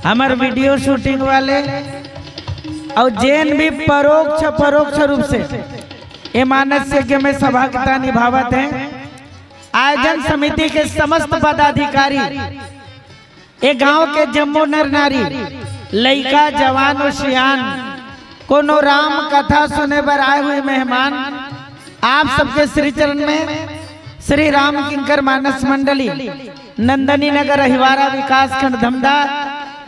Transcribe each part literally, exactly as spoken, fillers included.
हमर video shooting वाले अउ जेन भी परोक्ष परोक्ष रूप से ए मानस यज्ञ में सहभागिता निभावत हे, आयोजन समिति के समस्त पदाधिकारी, ए गांव के जम्मो नर नारी, लइका, जवान अउ सियान, कोनो राम कथा सुने बर आए हुए मेहमान, आप सबके श्री चरण में श्री राम किंकर मानस मंडली, नंदनी नगर, अहिवारा विकासखंड धमधा,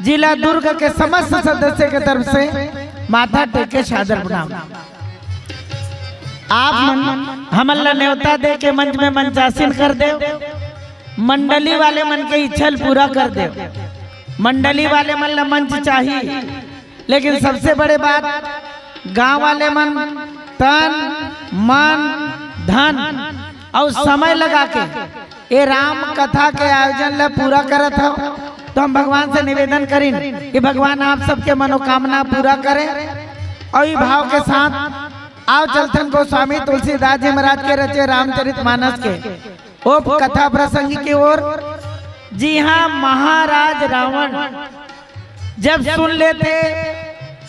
जिला दुर्ग के समस्त सदस्य के तरफ से माथा टेक के सादर प्रणाम। आप मन हमन ला नेवता दे के मंच में मंचासीन कर देव, मंडली वाले मन के इच्छा ल पूरा कर देव। मंडली वाले मन ला मंच चाही, लेकिन सबसे बड़े बात, गांव वाले मन तन, मन, धन अउ समय लगा के ए राम कथा के आयोजन ला पूरा करत हव, तो हम भगवान से निवेदन करिन कि भगवान आप सबके मनोकामना पूरा करे। अउ ई भाव के साथ आव चलथन गोस्वामी तुलसीदास जी महाराज के रचे रामचरित मानस के उप कथा प्रसंग की ओर। जी हाँ, महाराज रावण जब सुन लेथे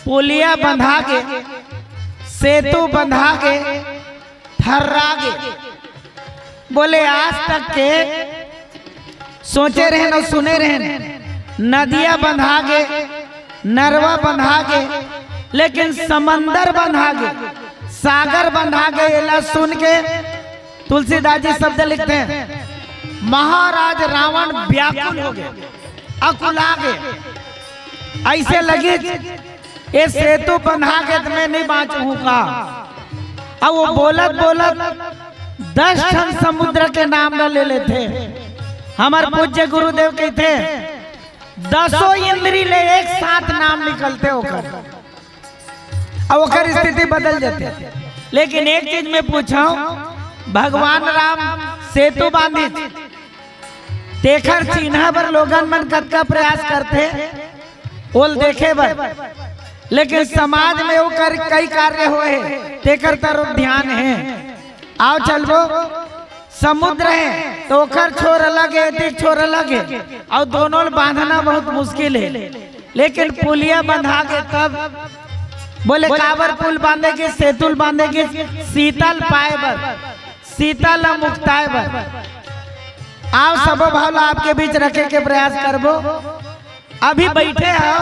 पुलिया बंधा के, सेतु बंधा के, थर्रा गे, बोले आज तक के सोचे रहेन अउ सुने रहेन, नदिया बंधा गे, नरवा बंधा गे, लेकिन समंदर बंधा गे, सागर बंधा गे। एला सुन के तुलसीदास जी शब्द लिखथे, महाराज रावण व्याकुल हो गे, अकुला गे। अइसे लगिस ए सेतु बंधा गे त मैं नइ बांचहूं का। अउ वो बोलत बोलत दस ठन समुद्र के नाम ल ले लेथे। हमर पूज्य गुरुदेव कहिथे, दसों इंद्री ले एक साथ नाम निकलथे ओकर, अउ ओकर स्थिति बदल जाथे। लेकिन एक चीज मैं पूछंव, भगवान राम सेतु बांधिस, तेखर चिन्हा बर लोगन मन कतका प्रयास करथे, ओल देखे बर, लेकिन समाज में वो कर, कई कार्य होए हे, तेकर तरफ ध्यान हे। आव चलबो, समुद्र हे तो ओकर छोर अलग हे, एती छोर अलग हे, अउ दोनों ल बांधना बहुत मुश्किल हे। लेकिन पुलिया बंधा गे तब बोले, काबर पुल बांधे गिस, सेतु ल बांधे गिस, सीता ल पाए बर, सीता ल मुक्ताए बर। आव सबो भाव ला आपके बीच रखे के प्रयास करबो। अभी बइठे हव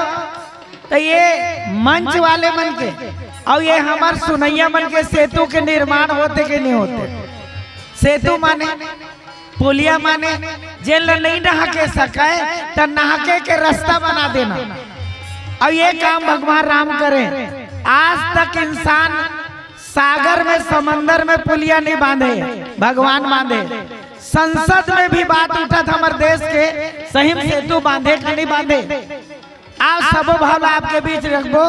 त ये मंच वाले मन के अउ ये हमर सुनइया मन के सेतु के निर्माण होथे कि नइ होथे? सेतु माने पुलिया माने जेन ल नइ नहाके सकय त नहाके के रस्ता बना देना। अउ ये काम भगवान राम करे। आज तक इंसान सागर में, समंदर में पुलिया नइ बांधे, भगवान बांधे। संसद में भी बात उठत हमर देश के, सही में सेतु बांधे का नइ बांधे? आव सबो भाव ला आपके बीच रखबो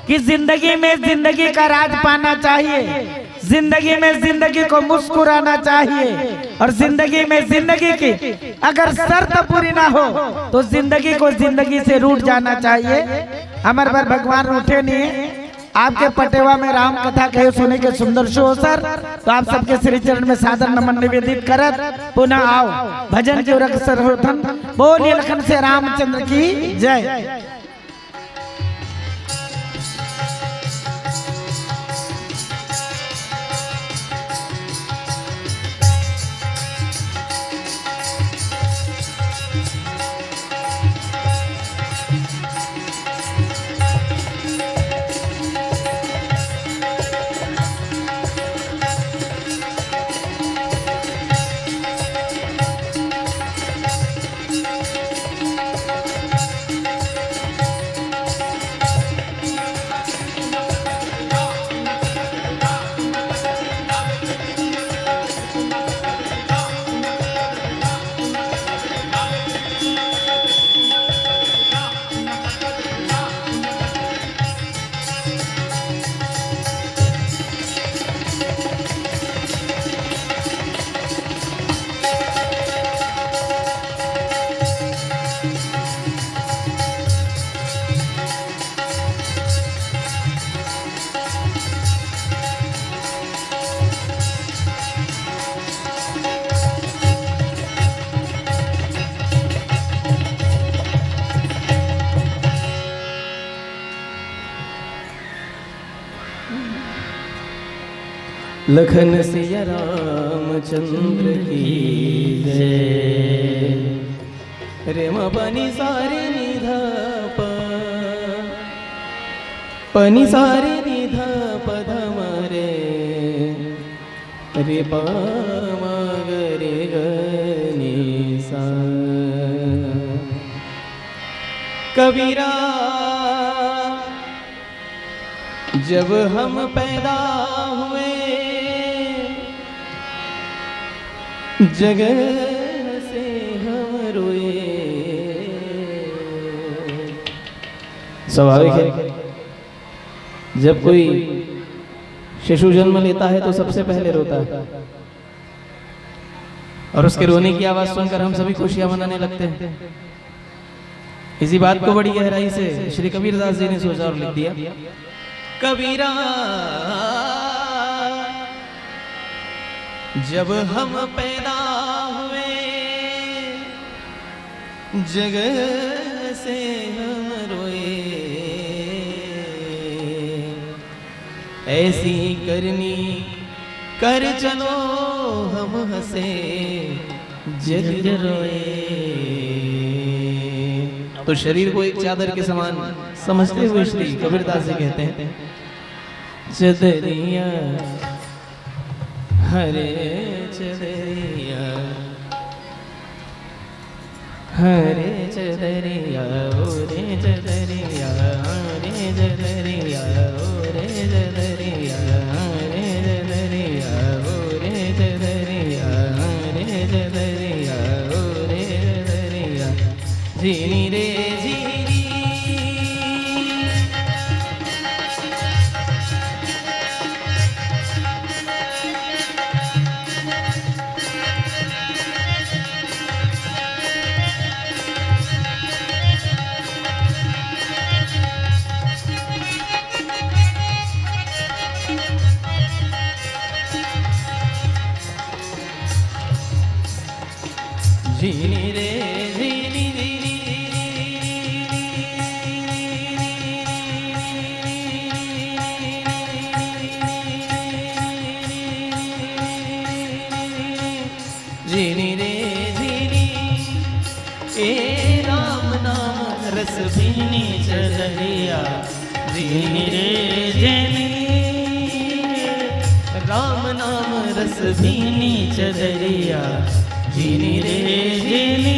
कि जिंदगी में जिंदगी का राज पाना चाहिए, जिंदगी में जिंदगी को मुस्कुराना चाहिए, अउ जिंदगी में जिंदगी की अगर शर्त पूरी ना हो तो जिंदगी को जिंदगी से रूठ जाना चाहिए। हमर बर भगवान रूठे नइ हे। आपके पटेवा में राम कथा कहे सुने के सुंदर सु अवसर, तो आप सबके श्री चरण में सादर नमन निवेदित करत पुनः आव भजन के उरक सरोथन। बोलिए लखन से रामचंद्र की जय। लखन सिया रामचंद्र की जय। रे म पनी सारे निधा प, पनी सारे निधा पधमा रे, रे पामा ग रे ग नी सा। कबीरा, जब हम पैदा हुए, जगह से हम रोए। स्वाभाविक है, जब कोई शिशु जन्म लेता है तो सबसे पहले रोता है, और उसके रोने की आवाज सुनकर हम सभी खुशियां मनाने लगते हैं। इसी बात को बड़ी गहराई से श्री कबीरदास जी ने सोचा और लिख दिया। कबीरा, जब हम पैदा हुए, जगह से हम रोए। ऐसी करनी कर चलो, हम हंसे जग रोए। तो शरीर को एक चादर के समान समझते हुए श्री कबीरदास जी कहते हैं, चदरिया, हरे चदरिया, हरे चदरिया, ओ रे चदरिया, हरे चदरिया, ओ रे चदरिया, हरे चदरिया, ओ रे चदरिया, हरे चदरिया, ओ रे चदरिया, झिनी रे झिनी। झिनी रे झिनी, झिनी रे झिनी, ए राम नाम रस भीनी चदरिया, झिनी रे झिनी। राम नाम रस भीनी चदरिया, झिनी रे झिनी।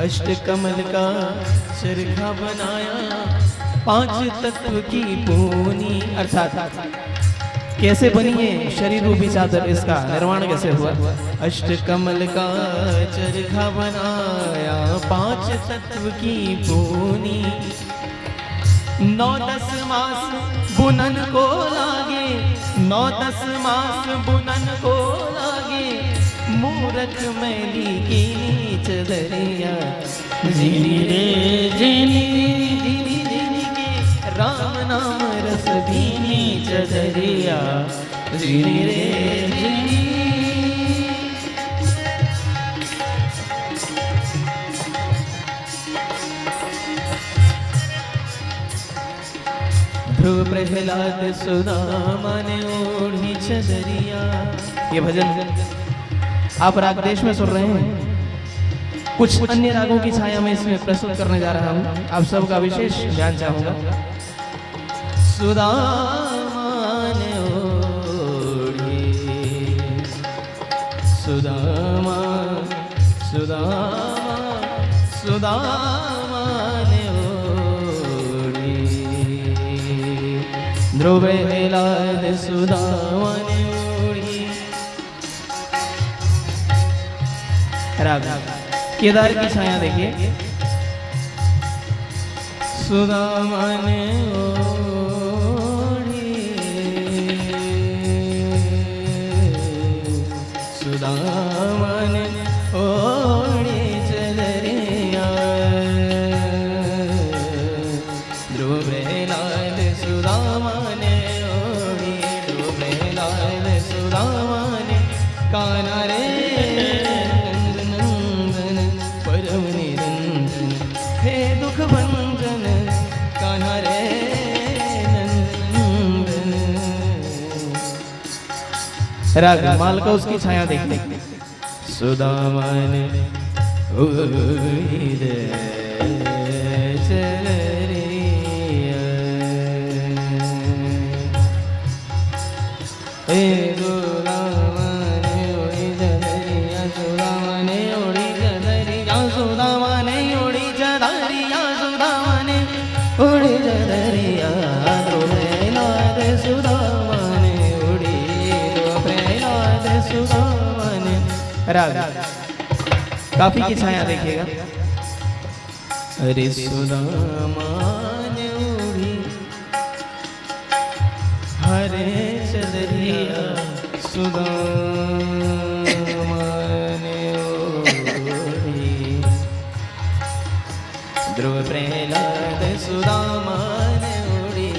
अष्ट कमल का चरखा बनाया, पांच तत्व की पूनी, अर्थात कैसे बनी ये शरीर रूपी चादर, इसका निर्माण कैसे हुआ। अष्ट कमल का चरखा बनाया, पांच तत्व की पूनी। नौ दस मास बुनन को लागे, नौ दस मास बुनन को लागे, मूरख मैली कीनी चदरिया, झिनी रे झिनी, झिनी झिनी के राम नाम रस भीनी चदरिया, झिनी रे झिनी। ध्रुव प्रहलाद सुदामा ने ओढ़ी चदरिया। ये भजन आप राग देश में सुन रहे हैं, कुछ अन्य रागों की छाया में इसमें प्रस्तुत करने जा रहा हूँ, आप सबका विशेष ध्यान चाहूंगा। सुदामा ने ओढ़ी, सुदामा, सुदामा, सुदामा ने ओढ़ी। ध्रुव प्रहलाद सुदामा ने ओढ़ी। राग केदार की छाया देखिए। सुदामा ने ओढ़ी, सुदामा ने ओढ़ी चदरिया। ध्रुव प्रहलाद सुदामा ने ओढ़ी कान्हा रे नंद नंदन परम निरंजन, हे दुख भंजन कान्हा रे नंदन। राग मालकौस की छाया देखिए। सुदामा ने उड़ी दे चलरिया। ए सुदामा ने उड़ी चदरिया, सुदामा ने उड़ी चदरिया, सुदामा ने उड़ी चदरिया, सुदामा ने उड़ी चदरिया। तो प्रहलाद सुदामा ने उड़ी, तो प्रहलाद सुदामा ने। राग काफी की छाया देखिएगा। अरे सुदामा ने उड़ी हरे चदरिया, सुदामा ने उड़ी। ध्रुव प्रहलाद सुदामा ने उड़ी,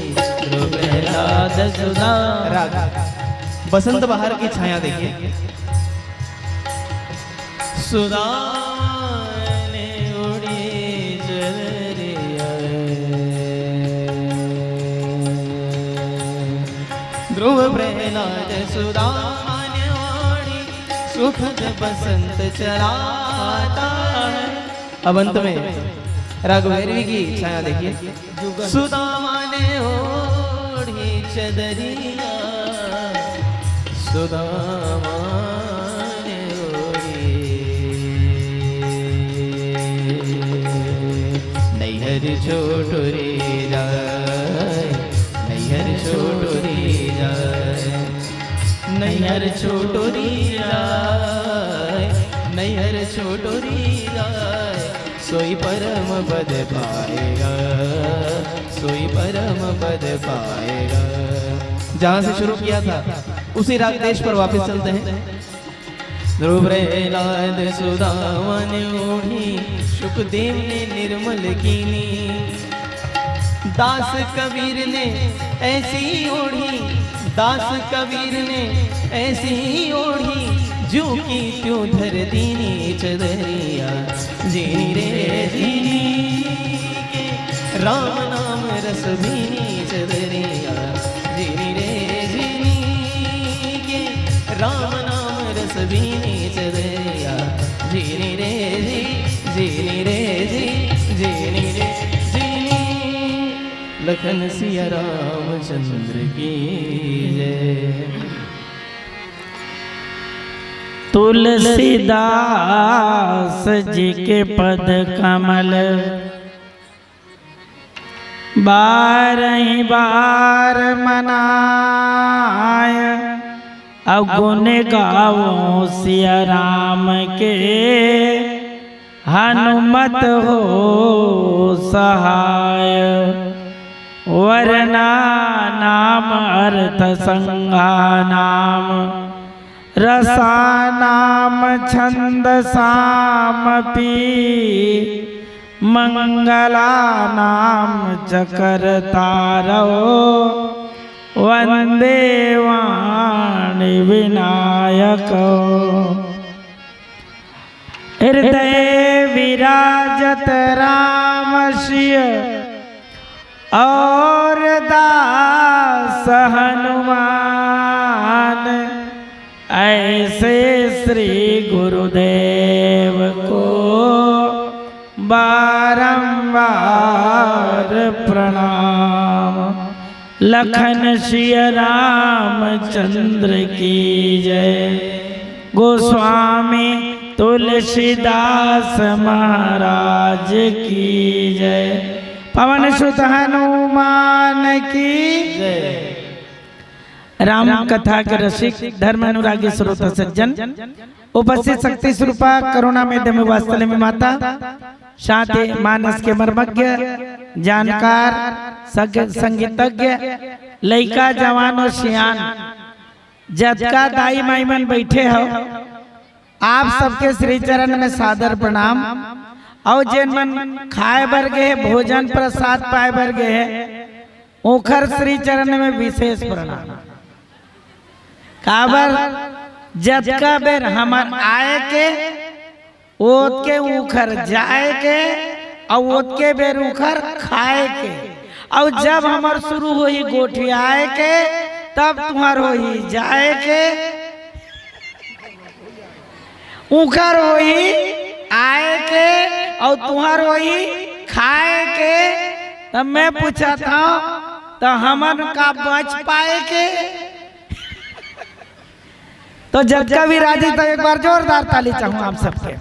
ध्रुव प्रहलाद सुदामा। राग बसंत बहार की छाया देखिए। सुदामा ने उड़ी चदरिया। ध्रुव प्रहलाद सुदामा ने उड़ी, सुखद बसंत चला आता है। अब अंत में राग भैरवी की छाया देखिए। सुदामा ने ओढ़ी चदरिया, सुदामा ने ओढ़ी। नैहर छोटुरी जाय, नैहर छोटुरी जाय, नैहर छोटुरी जाय, नैहर छोटुरी जाय। सोई परम पद पाएगा, सोई परम पद पाएगा। जहाँ से शुरू किया था, उसी राग देश पर वापस चलते हैं। ध्रुव प्रहलाद सुदामा ने ओढ़ी, शुकदेव ने निर्मल कीनी। दास कबीर ने ऐसी ओढ़ी, दास कबीर ने ऐसी ओढ़ी, जो की त्यों धर दीनी चदरिया। जीनी रे जीनी के राम नाम रस भीनी चदरिया। जीनी रे जीनी के राम नाम रस भीनी चदरिया। जीनी रे जी, जीनी रे जी, जीनी रे जीनी। लखन सिया रामचंद्र की जय। तुलसीदास जी के पद कमल बारह बार मनाय, अवगुण गावो सिया राम के, हनुमत हो सहाय। वरना नाम अर्थ संघा नाम, रसा नाम छंद सामपी, मंगला नाम चकर तारव, वंदे वाणी विनायक। हृदय विराजत राम सिय और दास हनुमान, ऐसे श्री गुरुदेव को बारंबार प्रणाम। लखन सिय रामचंद्र की जय। गोस्वामी तुलसीदास महाराज की जय। पवन सुत हनुमान की जय। राम कथा के रसिक, धर्म अनुरागी श्रोता सज्जन, उपस्थित शक्ति स्वरूपा करुणा मेदे में वात्सल्य में माता, साथ ही मानस के मर्मज्ञ, जानकार, सग-, संगीतज्ञ, लइका, जवान और सियान, जतका दाई माई मन बैठे हो, आप सबके श्री चरण में सादर प्रणाम। और जेन मन खाए बर गए, भोजन प्रसाद पाए बर गए, ओखर श्री चरण में विशेष प्रणाम। काबर जतका बेर हमर आए के, ओतके उखर जाए के, अउ ओतके बेर उखर खाए के, अउ जब हमर शुरू होही गोठियाए के, तब तुहर होही जाए के। उखर होही आए के, अउ तुहर होही खाए के। त मैं पूछत हंव, त हमन का बच पाए के? तो जतका भी राजी, तो एक बार जोरदार ताली चाहूं आप सबके।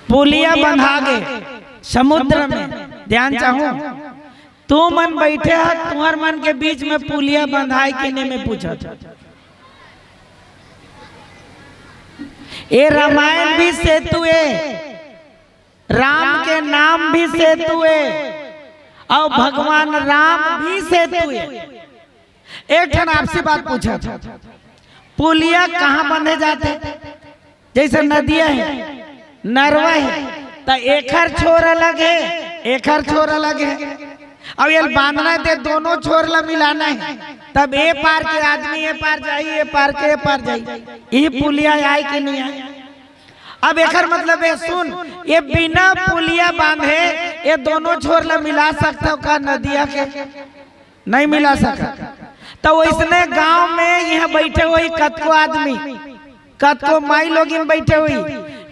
पुलिया बंधा गे समुद्र में, ध्यान चाहूं, तुमन बइठे ह, तुंहर मन के बीच में पुलिया बंधाय के नहीं, मैं पूछत हंव। ए रामायण भी सेतु ए, राम के नाम भी सेतु ए, अउ भगवान राम भी सेतु ए। एक ठन आपसी बात पूछत हंव, पुलिया कहां बंधे जाथे? जइसे नदिया हे, नरवा हे, त एखर छोर अलग हे, एखर छोर अलग हे। अब एला बांधना हे त दोनों छोर ला मिलाना हे, तब ए पार के आदमी ए पार जाही, ए पार के ए पार जाही। इही पुलिया आय के नहीं आय? अब एखर मतलब ए सुन, ए बिना पुलिया बांधे ए दोनों छोर ला मिला सकथव का नदिया के? नहीं मिला सकत। त वइसने गांव में इहां बइठे होही कतको आदमी, कतको माईलोगिन बइठे होही,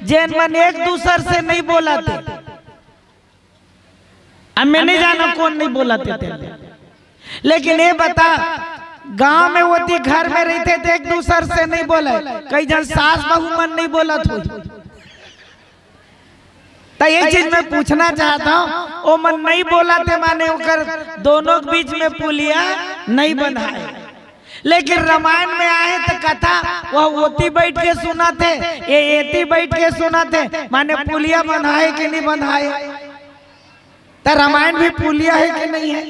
जेन मन एक दूसर से नहीं बोलत हे। अब मैं नहीं जानंव कोन नहीं बोलत हे तेला, लेकिन ए बता, गांव में ओती घर में रहिथे त एक दूसर से नहीं बोले, कई झन सास बहू मन नहीं बोलत होही। त ए चीज मैं पूछना चाहत हंव, ओमन नहीं बोलत हे, माने ओकर दोनों के बीच में पुलिया नहीं बंधाय। लेकिन रामायण में आहे त कथा, ओह ओती बइठ के सुनत हे, ए एती बइठ के सुनत हे, माने पुलिया बंधाय कि नहीं बंधाय? त रामायण भी पुलिया हे कि नहीं हे?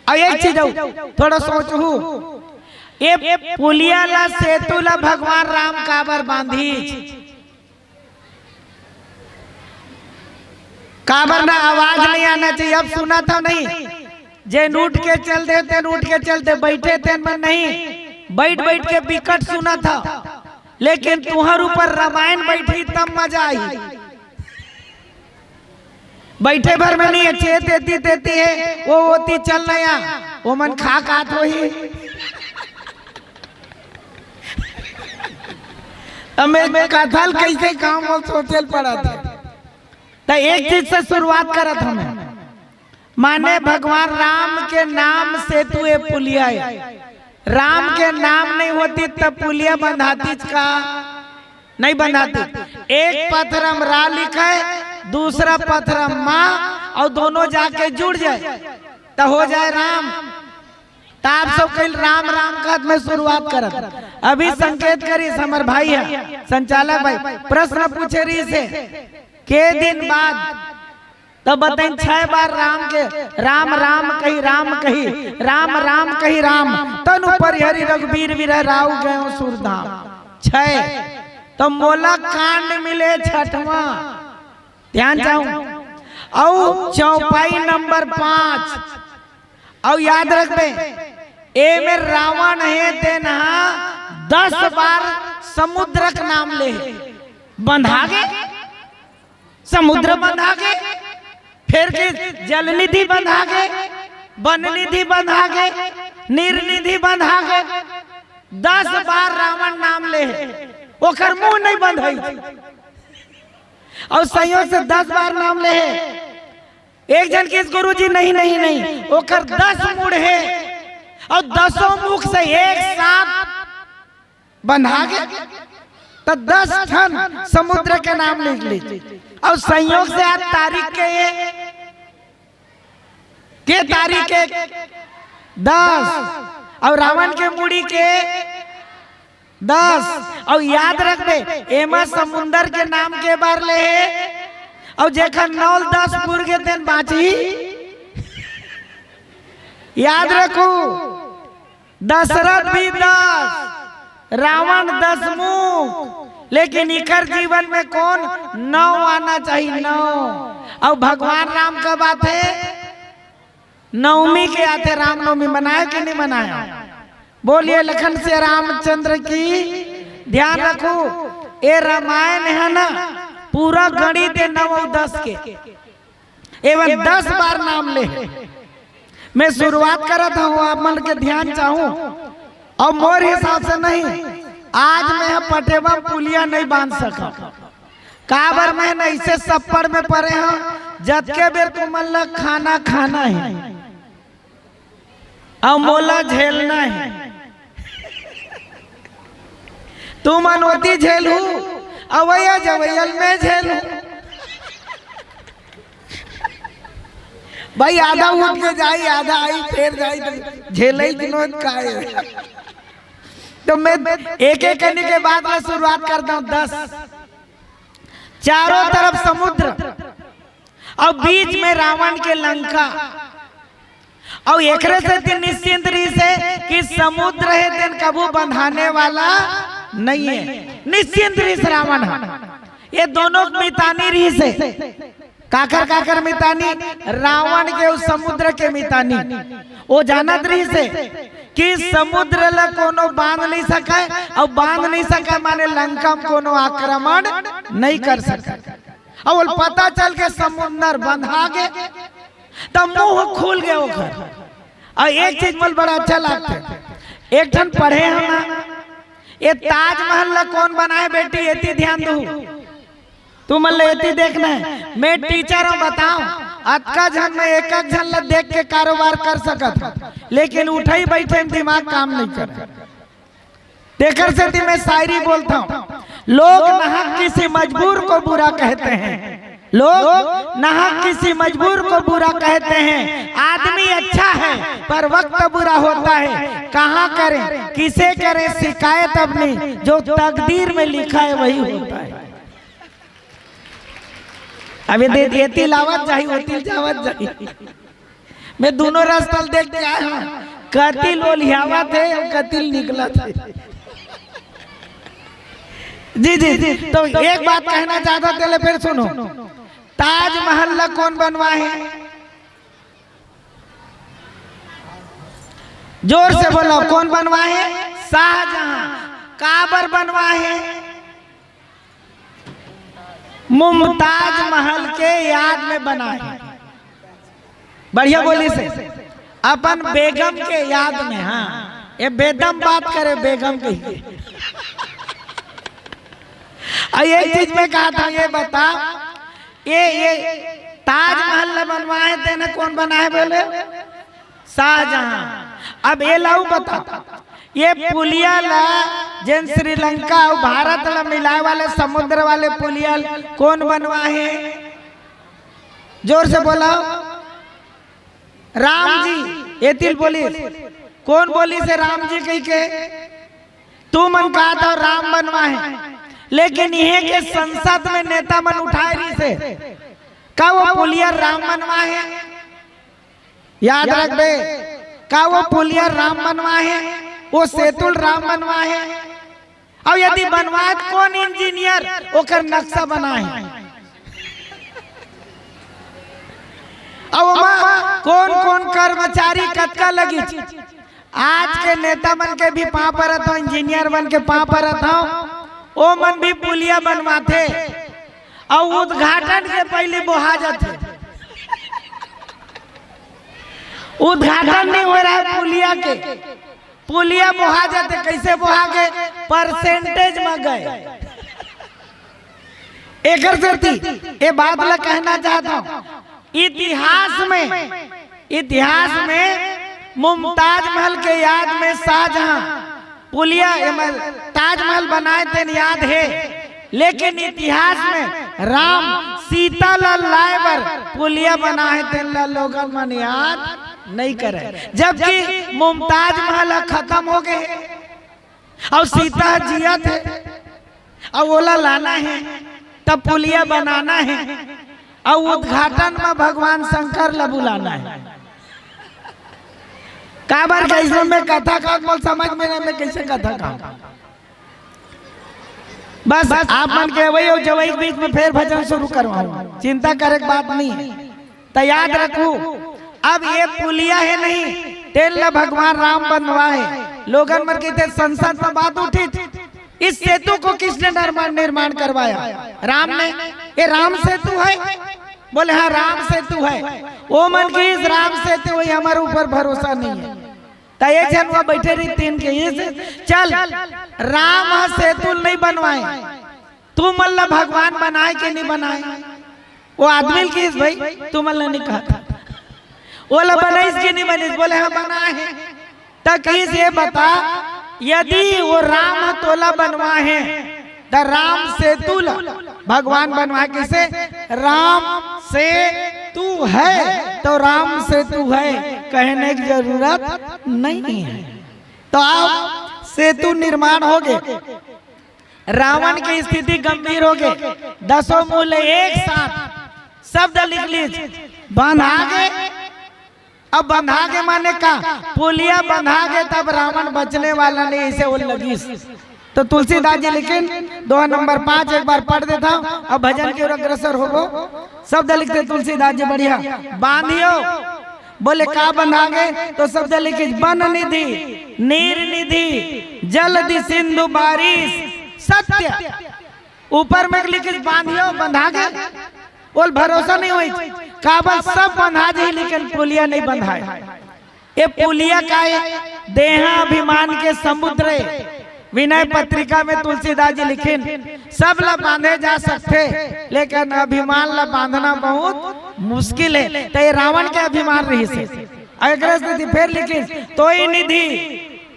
अउ एक चीज अउ, थोड़ा सोचहू, ए पुलिया ला, सेतु ला भगवान राम काबर बांधिस? काबर ना, आवाज नहीं आना चाहिए। अब सुनत हव नहीं, जेन उठ के चल दे, तेन उठ के चल दे, बइठे तेन मन नहीं, बइठ बइठ के बिकट सुनत हव, लेकिन तुंहर ऊपर रामायण बइठही तब मजा आही। बइठे भर में नहीं हे, चेत एती तेती हे, ओ ओती चल नइ आ, ओमन खा खात होही। अब मैं कथा ल कइसे कहंव, ओ सोचे ल पड़त हे। त एक चीज से शुरुआत करत हंव मैं, माने भगवान राम के नाम सेतु ए पुलिया ए। राम के नाम नहीं होतिस त पुलिया बंधातिस का? नहीं बंधातिस। एक पथरा म रा लिखे, दूसरा पथरा म मा, अउ दोनों जाके जुड़ जाय, त हो जाय राम। त आप सब कहिल राम राम कहत मैं शुरुआत करत। अभी संकेत करिस हमर भाई ह, संचालक भाई, प्रश्न पूछे रहिस हे, के दिन बाद, त बताइन, छह बार राम के, राम राम कहि राम कहि, राम राम कहि राम, तनु परिहरि रघुबीर बिरह राउ गयो सूर धाम। छह। त मोला कांड मिले छठवां, ध्यान चाहूं, अउ चौपाई नंबर पांच। अउ याद रखबे, एमे रावण हे, तेन हा दस बार समुद्र के नाम ले हे। बंधा गे, समुद्र बंधा गे, फेर के जल निधि बंधा गे, वन निधि बंधा गे, नीर निधि बंधा गे। दस बार रावण नाम ले हे, ओकर मुंह नहीं बंधई। अउ संयोग से दस बार नाम ले हे। एक झन कहिस, "गुरुजी, नहीं, नहीं, नहीं, ओकर दस मुड़ हे, अउ दसों मुख से एक साथ बंधा गे, त दस ठन समुद्र के नाम लिख ली।" अउ संयोग से आज तारीख के ये, के तारीख के? दस। अउ रावण के मुड़ी के दस। अउ याद रखबे, एमा समुंदर के नाम के बार ले हे, अउ जेखर नौ ल दस पुर गे तेन बांचही। याद रखू, दशरथ भी दस, रावण दस मुख, लेकिन इखर जीवन में कोन? नौ आना चाहिए, नौ। अउ भगवान राम कब आथे? नवमी के आथे। रामनवमी मनाय कि नहीं मनाय? बोलिए लखन से रामचंद्र की। ध्यान रखू, ये रामायण है ना, पूरा गणित है नौ और दस के, एवं दस बार नाम ले। मैं शुरुआत करत हूँ, आप मन के ध्यान चाहूँ, और मोर हिसाब से नहीं, आज मैं ह पटेवा पुलिया नहीं बांध सकत। काबर मैं न ऐसे सप्पड़ में परे हूँ, जतके बेर तुमन ला खाना खाना है, अउ मोला झेलना है। तुमन ओती झेलहू, अवैया जवैयल में झेलहू। भाई, आधा उठ के जाई, आधा आई, फेर जाई, तो झेलई दिनों काय। तो मैं एक एक करने के बाद में शुरुआत करता हूँ। दस, चारों तरफ समुद्र, अउ बीच में रावण के लंका। अउ एकरे सेती निश्चिंत रहिस हे कि समुद्र हे, तेन कभू बंधाने वाला नहीं है। निश्चिंत रहिस रावण ह। ये दोनों मितानी रहिस हे। काकर काकर मितानी? रावण के अउ समुद्र के मितानी। वो जानत रहिस हे कि समुद्र ला कोनो बांध नहीं सकय, अउ बांध नहीं सकय माने लंका में कोनो आक्रमण नहीं कर सकय। अउ पता चल के समुद्र बंधा गे, त मुंह खुल गे ओकर। अउ एक चीज मोला बड़ा अच्छा लागथे, एक ठन पढ़े हंव ना, ये ताजमहल ला कोन बनाए बेटी, एती ध्यान दू। तुमन ला एती देखना हे, मैं टीचर हंव, बताओ, अतका झन में एक एक झन ला देख के कारोबार कर सकत हंव, लेकिन उठई बइठई में दिमाग काम नहीं करे। तेकर सेती मैं शायरी बोलत हंव, लोग नाहक किसी मजबूर को बुरा कहते हैं, लोग नाहक किसी मजबूर को बुरा कहते हैं। आदमी अच्छा है पर वक्त बुरा होता है, कहाँ करें किसे करें शिकायत अपनी, जो तकदीर में लिखा है वही होता है। अब ये दे, एती लावत जाही, ओती जावत जाही। मैं दोनों रस्ता ल देख के आए हंव, कति ल ओलियावत हे अउ कति ल निकलत हे। जी, जी, जी। तो एक बात कहना चाहत हंव, तेला फेर सुनो। ताजमहल ला कोन बनवाए हे? जोर से बोलो, कोन बनवाए हे? शाहजहां। काबर बनवाए हे? मुमताज महल के याद में बनाए। बढ़िया बोलिस हे, अपन बेगम के याद में। हाँ, ये बेदम बात करे बेगम के। अउ एक चीज मैं कहत हंव, ये बता, ये, ये ताजमहल ला बनवाए तेन कोन बनाए बोले? शाहजहां। अब ये ला अउ बता, ये पुलिया ला, जेन श्रीलंका अउ भारत ला मिलाए वाले समुद्र वाले पुलिया ला कोन बनवाए हे? जोर से बोलो। राम जी। एती ल बोलिस, कोन बोलिस हे राम जी कहिके? तुमन कहत हव राम बनवाए हे, लेकिन इहें के संसद में नेता मन उठाए रहिस हे, का वो पुलिया राम बनवाए हे? याद रखबे, का वो पुलिया राम बनवाए हे? वो सेतु ल राम बनवाए हे? अउ यदि बनवाए त कोन इंजीनियर ओकर नक्शा बनाए हे? अउ ओमा कोन कोन कर्मचारी कतका लगिस? आज के नेता मन के भी पांव परत हंव, इंजीनियर मन के पांव परत हंव, ओ मन भी पुलिया बनवाथे अउ उद्घाटन के पहिली बोहा जाथे। उद्घाटन नहीं हो रहा है पुलिया के, पुलिया बोहा जाथे। कैसे बोहा गे? परसेंटेज में गए। एकर सेती ये बात ला कहना चाहत हंव, इतिहास में, इतिहास में मुमताज महल के याद में शाहजहां पुलिया, एमा ताजमहल बनाए तेन याद हे, लेकिन इतिहास में राम सीता ला लाए बर पुलिया बनाए तेन ला लोगन मन याद नहीं करे, जबकि मुमताज महल ह खत्म हो गे हे। अउ सीता ह जियत हे, अउ ओला लाना हे, तब पुलिया बनाना हे, अउ उद्घाटन म भगवान शंकर ल बुलाना हे। काबर के इसमें मैं कथा का मोला समझ में नहीं, मैं कैसे कथा का। बस आप मन के अवई अउ जवई के बीच में फेर भजन शुरू करवाहूं, चिंता करे के बात नहीं हे। त याद रखू, अब ये पुलिया हे नहीं, तेन ल भगवान राम बनवाए। लोगन मन कहिथे, संसद में बात उठिस, इस सेतु को किसने निर्माण, निर्माण करवाया? राम ने। ये राम सेतु है? बोले, हाँ, राम सेतु है। ओ मन कहिस राम सेतु है, हमर ऊपर भरोसा नहीं है। त एक झन वहाँ बैठे रहिस, तेन कहिस, चल, राम ह सेतु नहीं बनवाए, तुमन ला भगवान बनाए के नहीं बनाए? वो आदमी ल कहिस, भाई, तुमन ला नहीं कहत, ओला बनाइस के नहीं बनाइस? बोले, हाँ, बनाए हे। त कहिस, ये बता, यदि वो राम ह तोला बनवाए हे, त राम सेतु ला भगवान बनवाए, किसे? राम सेतु है तो राम सेतु है, कहने की जरूरत नहीं है। तो अब सेतु निर्माण हो गे, रावण के स्थिति गंभीर हो गे, दसों मूल एक साथ शब्द लिख लिस, बंधा गे। अब बंधा गे माने का? पुलिया बंधा गे, तब रावण बचने वाला नहीं, इसे वो लगिस। तो तुलसीदास जी लिखिन, दोहा नंबर पाँच, एक बार पढ़ देता हूँ, अब भजन के ओर अग्रसर होबो। शब्द लिखथे तुलसीदास जी, बढ़िया। बांधियो, बोले, का बंधा गे? तो शब्द लिखिस, बन निधि, नीर निधि, जल दि सिंधु बारिश, सत्य। ऊपर में लिखिस, बांधियो, बंधा गे, ओला भरोसा नहीं होइस, काबर सब बंधा जाही, लेकिन पुलिया नहीं बंधाए। ये पुलिया का हे? देहा अभिमान के समुद्र हे। विनय पत्रिका में तुलसीदास जी लिखिन, सब ला बांधे जा सकथे, लेकिन अभिमान ला बांधना बहुत मुश्किल हे। त ये रावण के अभिमान रहिस हे। अउ एकरे सेती फेर लिखिस, तोहि निधि,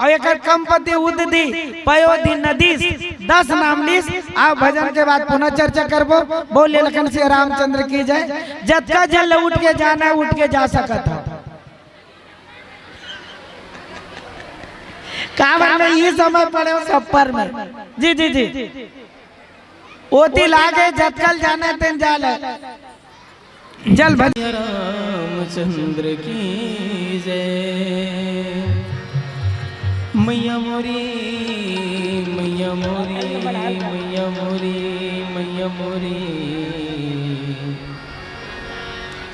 अउ एकर कम पति उदधि, पयोधि नदीस, दस नाम लिस। आप भजन के बाद पुनः चर्चा करबो। बोलिए लखन सिया रामचंद्र की जय। जतका झन ल उठ के जाना हे, उठ के जा सकत हव। काबर मैं ये समय पड़े हूँ छप्पर में। जी, जी, जी। ओती लागे जतका ल जाना हे तेन जा ले। जल भज रामचंद्र की जय। मैया मोरी, मैया मोरी, मैया मोरी, मैया मोरी।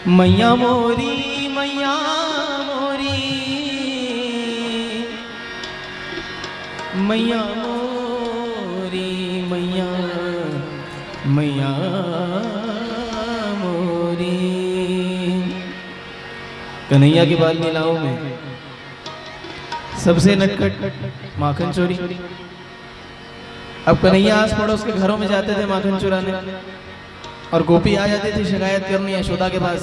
मैया मोरी, मैया मोरी, मैया मोरी, मैया, मैया मोरी। कन्हैया के बाल लीलाओं में सबसे नटखट माखन चोरी। अब कन्हैया आस पड़ोस के घरों में जाते थे माखन चुराने, और गोपी आ जाती थी शिकायत करने यशोदा के पास।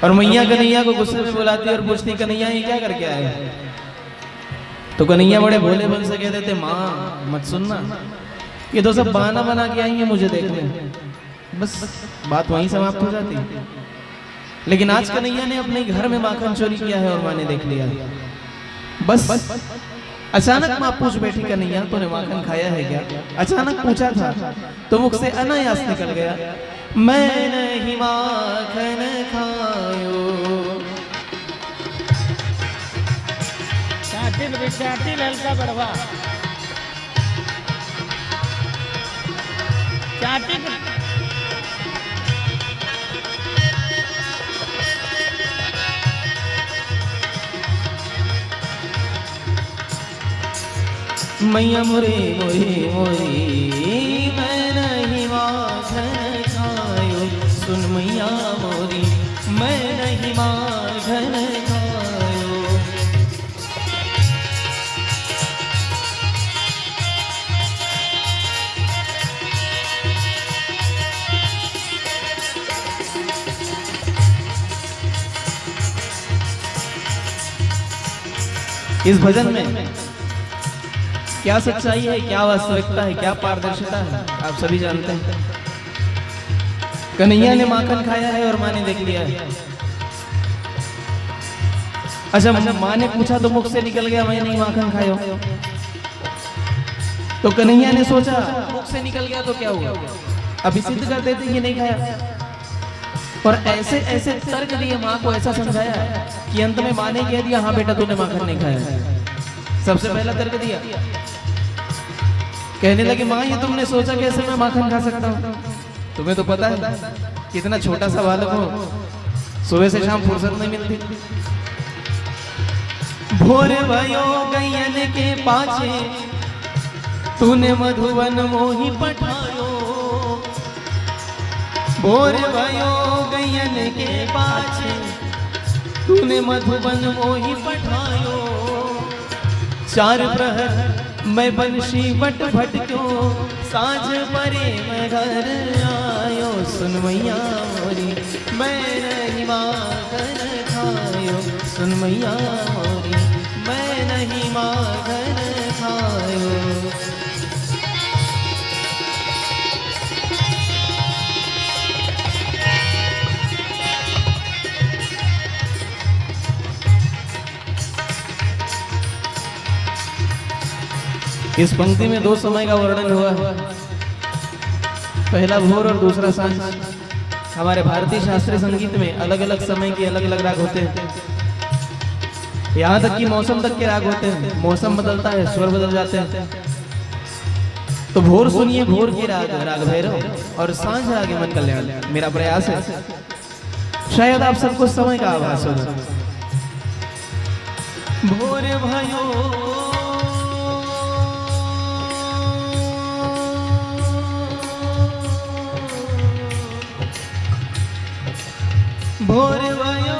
और मैया कन्हैया को गुस्से में बुलाती और पूछती, "कन्हैया, ये क्या करके आए?" तो कन्हैया बड़े भोलेपन से कह देते, "माँ, मत सुनना, ये तो सब बहाना बना के आई है मुझे देखने।" बस, बात वहीं समाप्त हो जाती। लेकिन आज कन्हैया ने अपने घर में माखन चोरी किया है और माँ ने देख लिया। बस, अचानक माँ पूछ बैठी, "कन्हैया, तूने माखन खाया है क्या?" अचानक पूछा था, तो मुख से अनायास निकल गया, "मैं नहीं माखन खायो।" चाटिल भी चाटिल हल्का बढ़वा। चाटिल। मैया मोरी, मोरी, मोरी, मैं नहीं माखन खायो। सुन मैया मोरी, मैं नहीं माखन खायो। इस भजन में क्या सच्चाई है, क्या वास्तविकता है, क्या पारदर्शिता है, आप सभी जानते हैं। कन्हैया ने माखन खाया है और माँ ने देख लिया है। अच्छा, माँ ने पूछा तो मुख से निकल गया, "मैं नहीं माखन खायो।" तो कन्हैया ने सोचा, "मुख से निकल गया तो क्या हुआ, अभी सिद्ध कर देते ये नहीं खाया।" और ऐसे ऐसे तर्क दिए, माँ को ऐसा समझाया कि अंत में माँ ने कह दिया, "हाँ बेटा, तूने माखन नहीं खाया।" सबसे पहला तर्क दिया, कहने लगी, "माँ, ये तुमने सोचा कैसे मैं माखन खा सकता हूँ? तुम्हें तो पता है कितना छोटा सा बालक हूँ, सुबह से शाम फुर्सत नहीं मिलती।" भोर भयो गैयन के पाछे, तूने मधुबन मोहि पठायो। भोर भयो गैयन के पाछे, तूने मधुबन मोहि पठायो। चार प्रहर मैं बंसी बट भटक्यो, साँझ परे मैं घर आयो। सुन मैया मोरी, मैं नहीं माखन खायो। सुन मैया मोरी, मैं नहीं माखन खायो। इस पंक्ति में दो समय का वर्णन हुआ है, पहला भोर और दूसरा सांझ। हमारे भारतीय शास्त्रीय संगीत में अलग-अलग समय के अलग-अलग राग होते हैं, यहाँ तक कि मौसम तक के राग होते हैं। मौसम बदलता है, स्वर बदल जाते हैं। तो भोर सुनिए, भोर के राग, राग भैरव, और सांझ राग मन कल्याण। मेरा प्रयास है, शायद आप सबको समय का आभास होगा। भोर भयो, भोर भयो।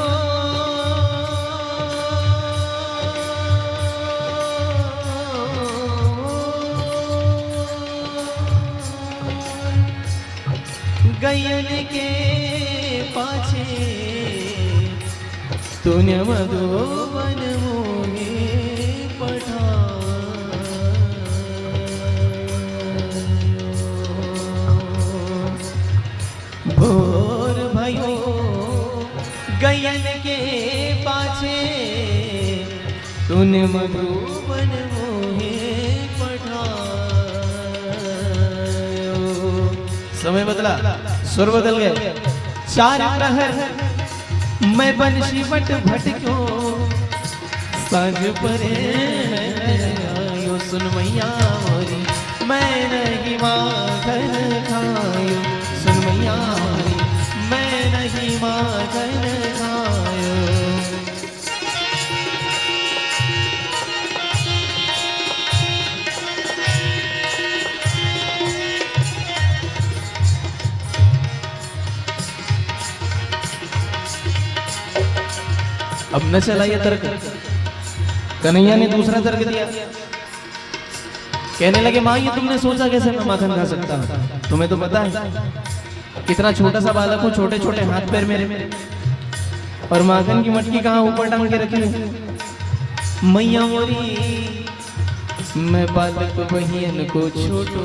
गैयन के पाछे, तूने मधुबन मोहि पठायो। भोर भयो गैयन के पाछे, तूने मधुबन मोहि पठायो। समय बदला, सुर बदल गए। चार प्रहर मैं बंसी बट भटक्यो, सांझ परे आयो। सुन मैया मोरी, मैं नहीं माखन खायो। सुन मैया मोरी, मैं नहीं माखन खायो। अब न चला ये तर्क। कन्हैया ने दूसरा तर्क दिया। कहने लगे, "माँ, ये तुमने सोचा कैसे मैं माखन खा सकता हूँ? तुम्हें तो पता है, कितना छोटा सा बालक हूँ, छोटे छोटे हाथ पैर मेरे, और माखन की मटकी कहाँ ऊपर टांग के रखी है?" मैया मोरी, मैं बालक बहियन को छोटो,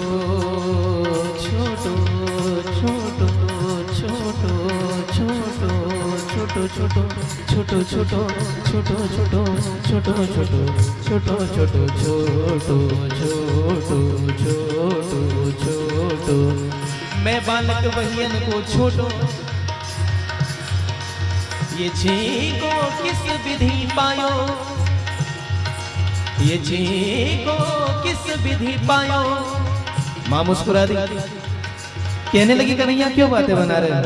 छोटो, छोटो, छोटो, छोटो, छोटो, छोटो, छोटो, छोटो, छोटो, छोटो, छोटो, छोटो, छोटो, छोटो, छोटो, छोटो, छोटो, मैं बालक बहियन को छोटो, ये छींको किस विधि पायो, ये छींको किस विधि पायो। माँ मुस्कुरा दी, कहने लगी, "कन्हैया, क्यों बातें बना रहे हो?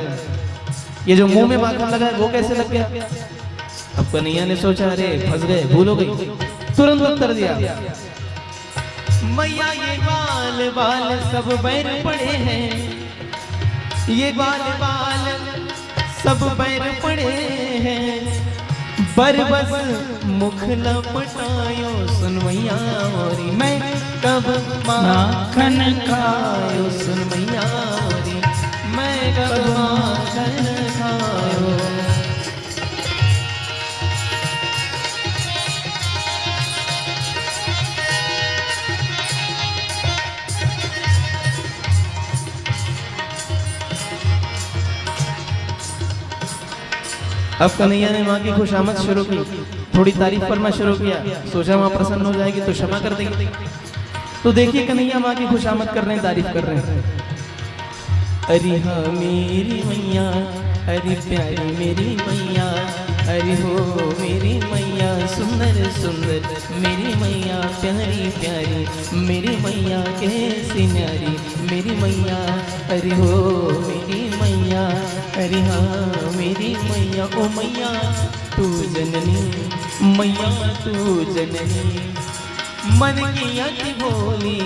ये जो मुंह में माखन लगा है, वो कैसे लग गया?" अब कन्हैया ने सोचा, "अरे, फंस गए, भूल हो गई।" तुरंत उत्तर दिया, "मैया, ये बाल बाल सब बैर पड़े हैं, ये बाल बाल सब बैर पड़े हैं, बर बस मुख लपटायो।" सुन मैया मोरी, मैं कब माखन खायो। सुन मैया मोरी, मैं कब माखन खायो। अब कन्हैया ने माँ की खुशामद शुरू की, थोड़ी तारीफ करना शुरू किया। सोचा माँ प्रसन्न हो जाएगी तो क्षमा कर देगी। तो देखिए, कन्हैया माँ की खुशामद कर रहे हैं, तारीफ कर रहे हैं। अरे हाँ मेरी मैया, अरे प्यारी मेरी मैया, अरे हो मेरी मैया, सुंदर सुंदर मेरी मैया, प्यारी प्यारी मेरी मैया, कैसी न्यारी मेरी मैया। अरे हो मेरी मैया, अरे हाँ मेरी मैया, ओ मैया तू जननी मैया तू जननी मन की अति भोली,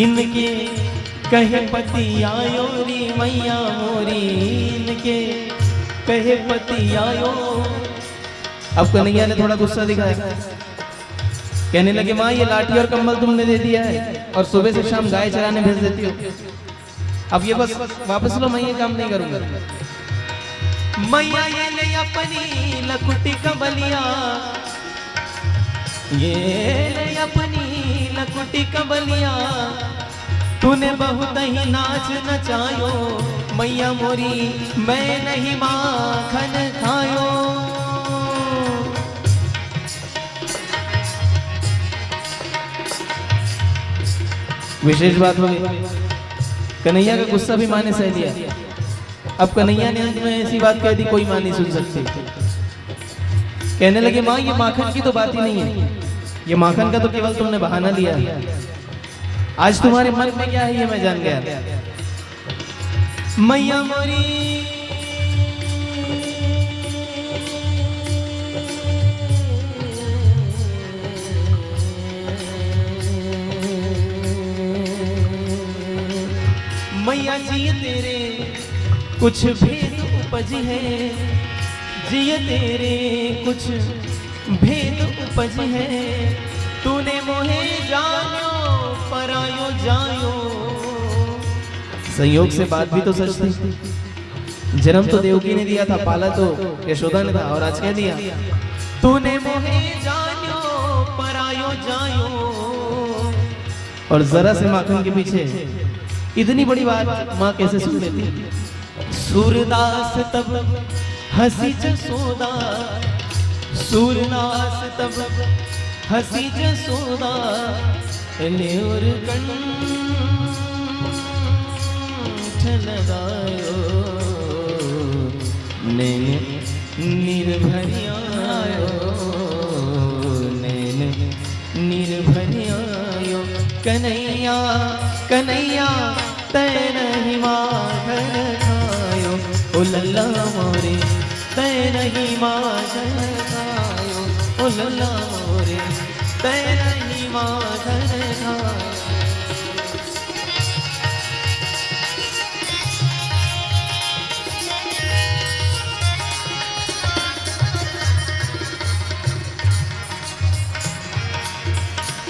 इनके कहे पति आयो रे मैया मोरी, इनके कहे पति आयो। अब कन्हैया ने थोड़ा गुस्सा दिखाया, कहने लगे, "माँ, ये लाठी और कंबल तुमने दे दिया है और सुबह से शाम गाय चराने भेज देती हो।" अब ये बस वापस लो, मैं ये काम नहीं करूंगा। मैया ये ले अपनी लकुटी कंबलिया, ये ले अपनी लकुटी कंबलिया, तूने बहुत ही नाच नचायो, मैया मोरी मैं नहीं माखन खायो। विशेष बात होगी, कन्हैया का गुस्सा भी माँ ने सह लिया। अब कन्हैया ने अंत में ऐसी बात कह दी, कोई माँ नहीं सुन सकती। कहने लगे, "माँ, ये माखन की तो बात ही नहीं है, ये माखन का तो केवल तुमने बहाना लिया है। आज तुम्हारे मन में क्या है, ये मैं जान गया।" मैया मोरी, मैया जी तेरे कुछ भेद उपज है, जिय तेरे कुछ भेद उपज है, तूने मोहे जान्यो परायो जायो। संयोग से बात भी तो सच थी। जन्म तो देवकी ने दिया था, पाला तो यशोदा ने था, और आज कह दिया, तूने मोहे जान्यो परायो जायो। और जरा से माखन के पीछे इतनी बड़ी बात माँ कैसे सुन लेती? सूरदास तब हंसी जसोदा, सूरदास तब हंसी जसोदा, न्यूर कंठ लगायो, नैन निर्भरियायो, नैन निर्भरियायो। कन्हैया, कन्हैया, तै नहीं माखन खायो, ओ लल्ला मोरे, तै नहीं माखन खायो, ओ लल्ला मोरे, तै नहीं माखन खायो।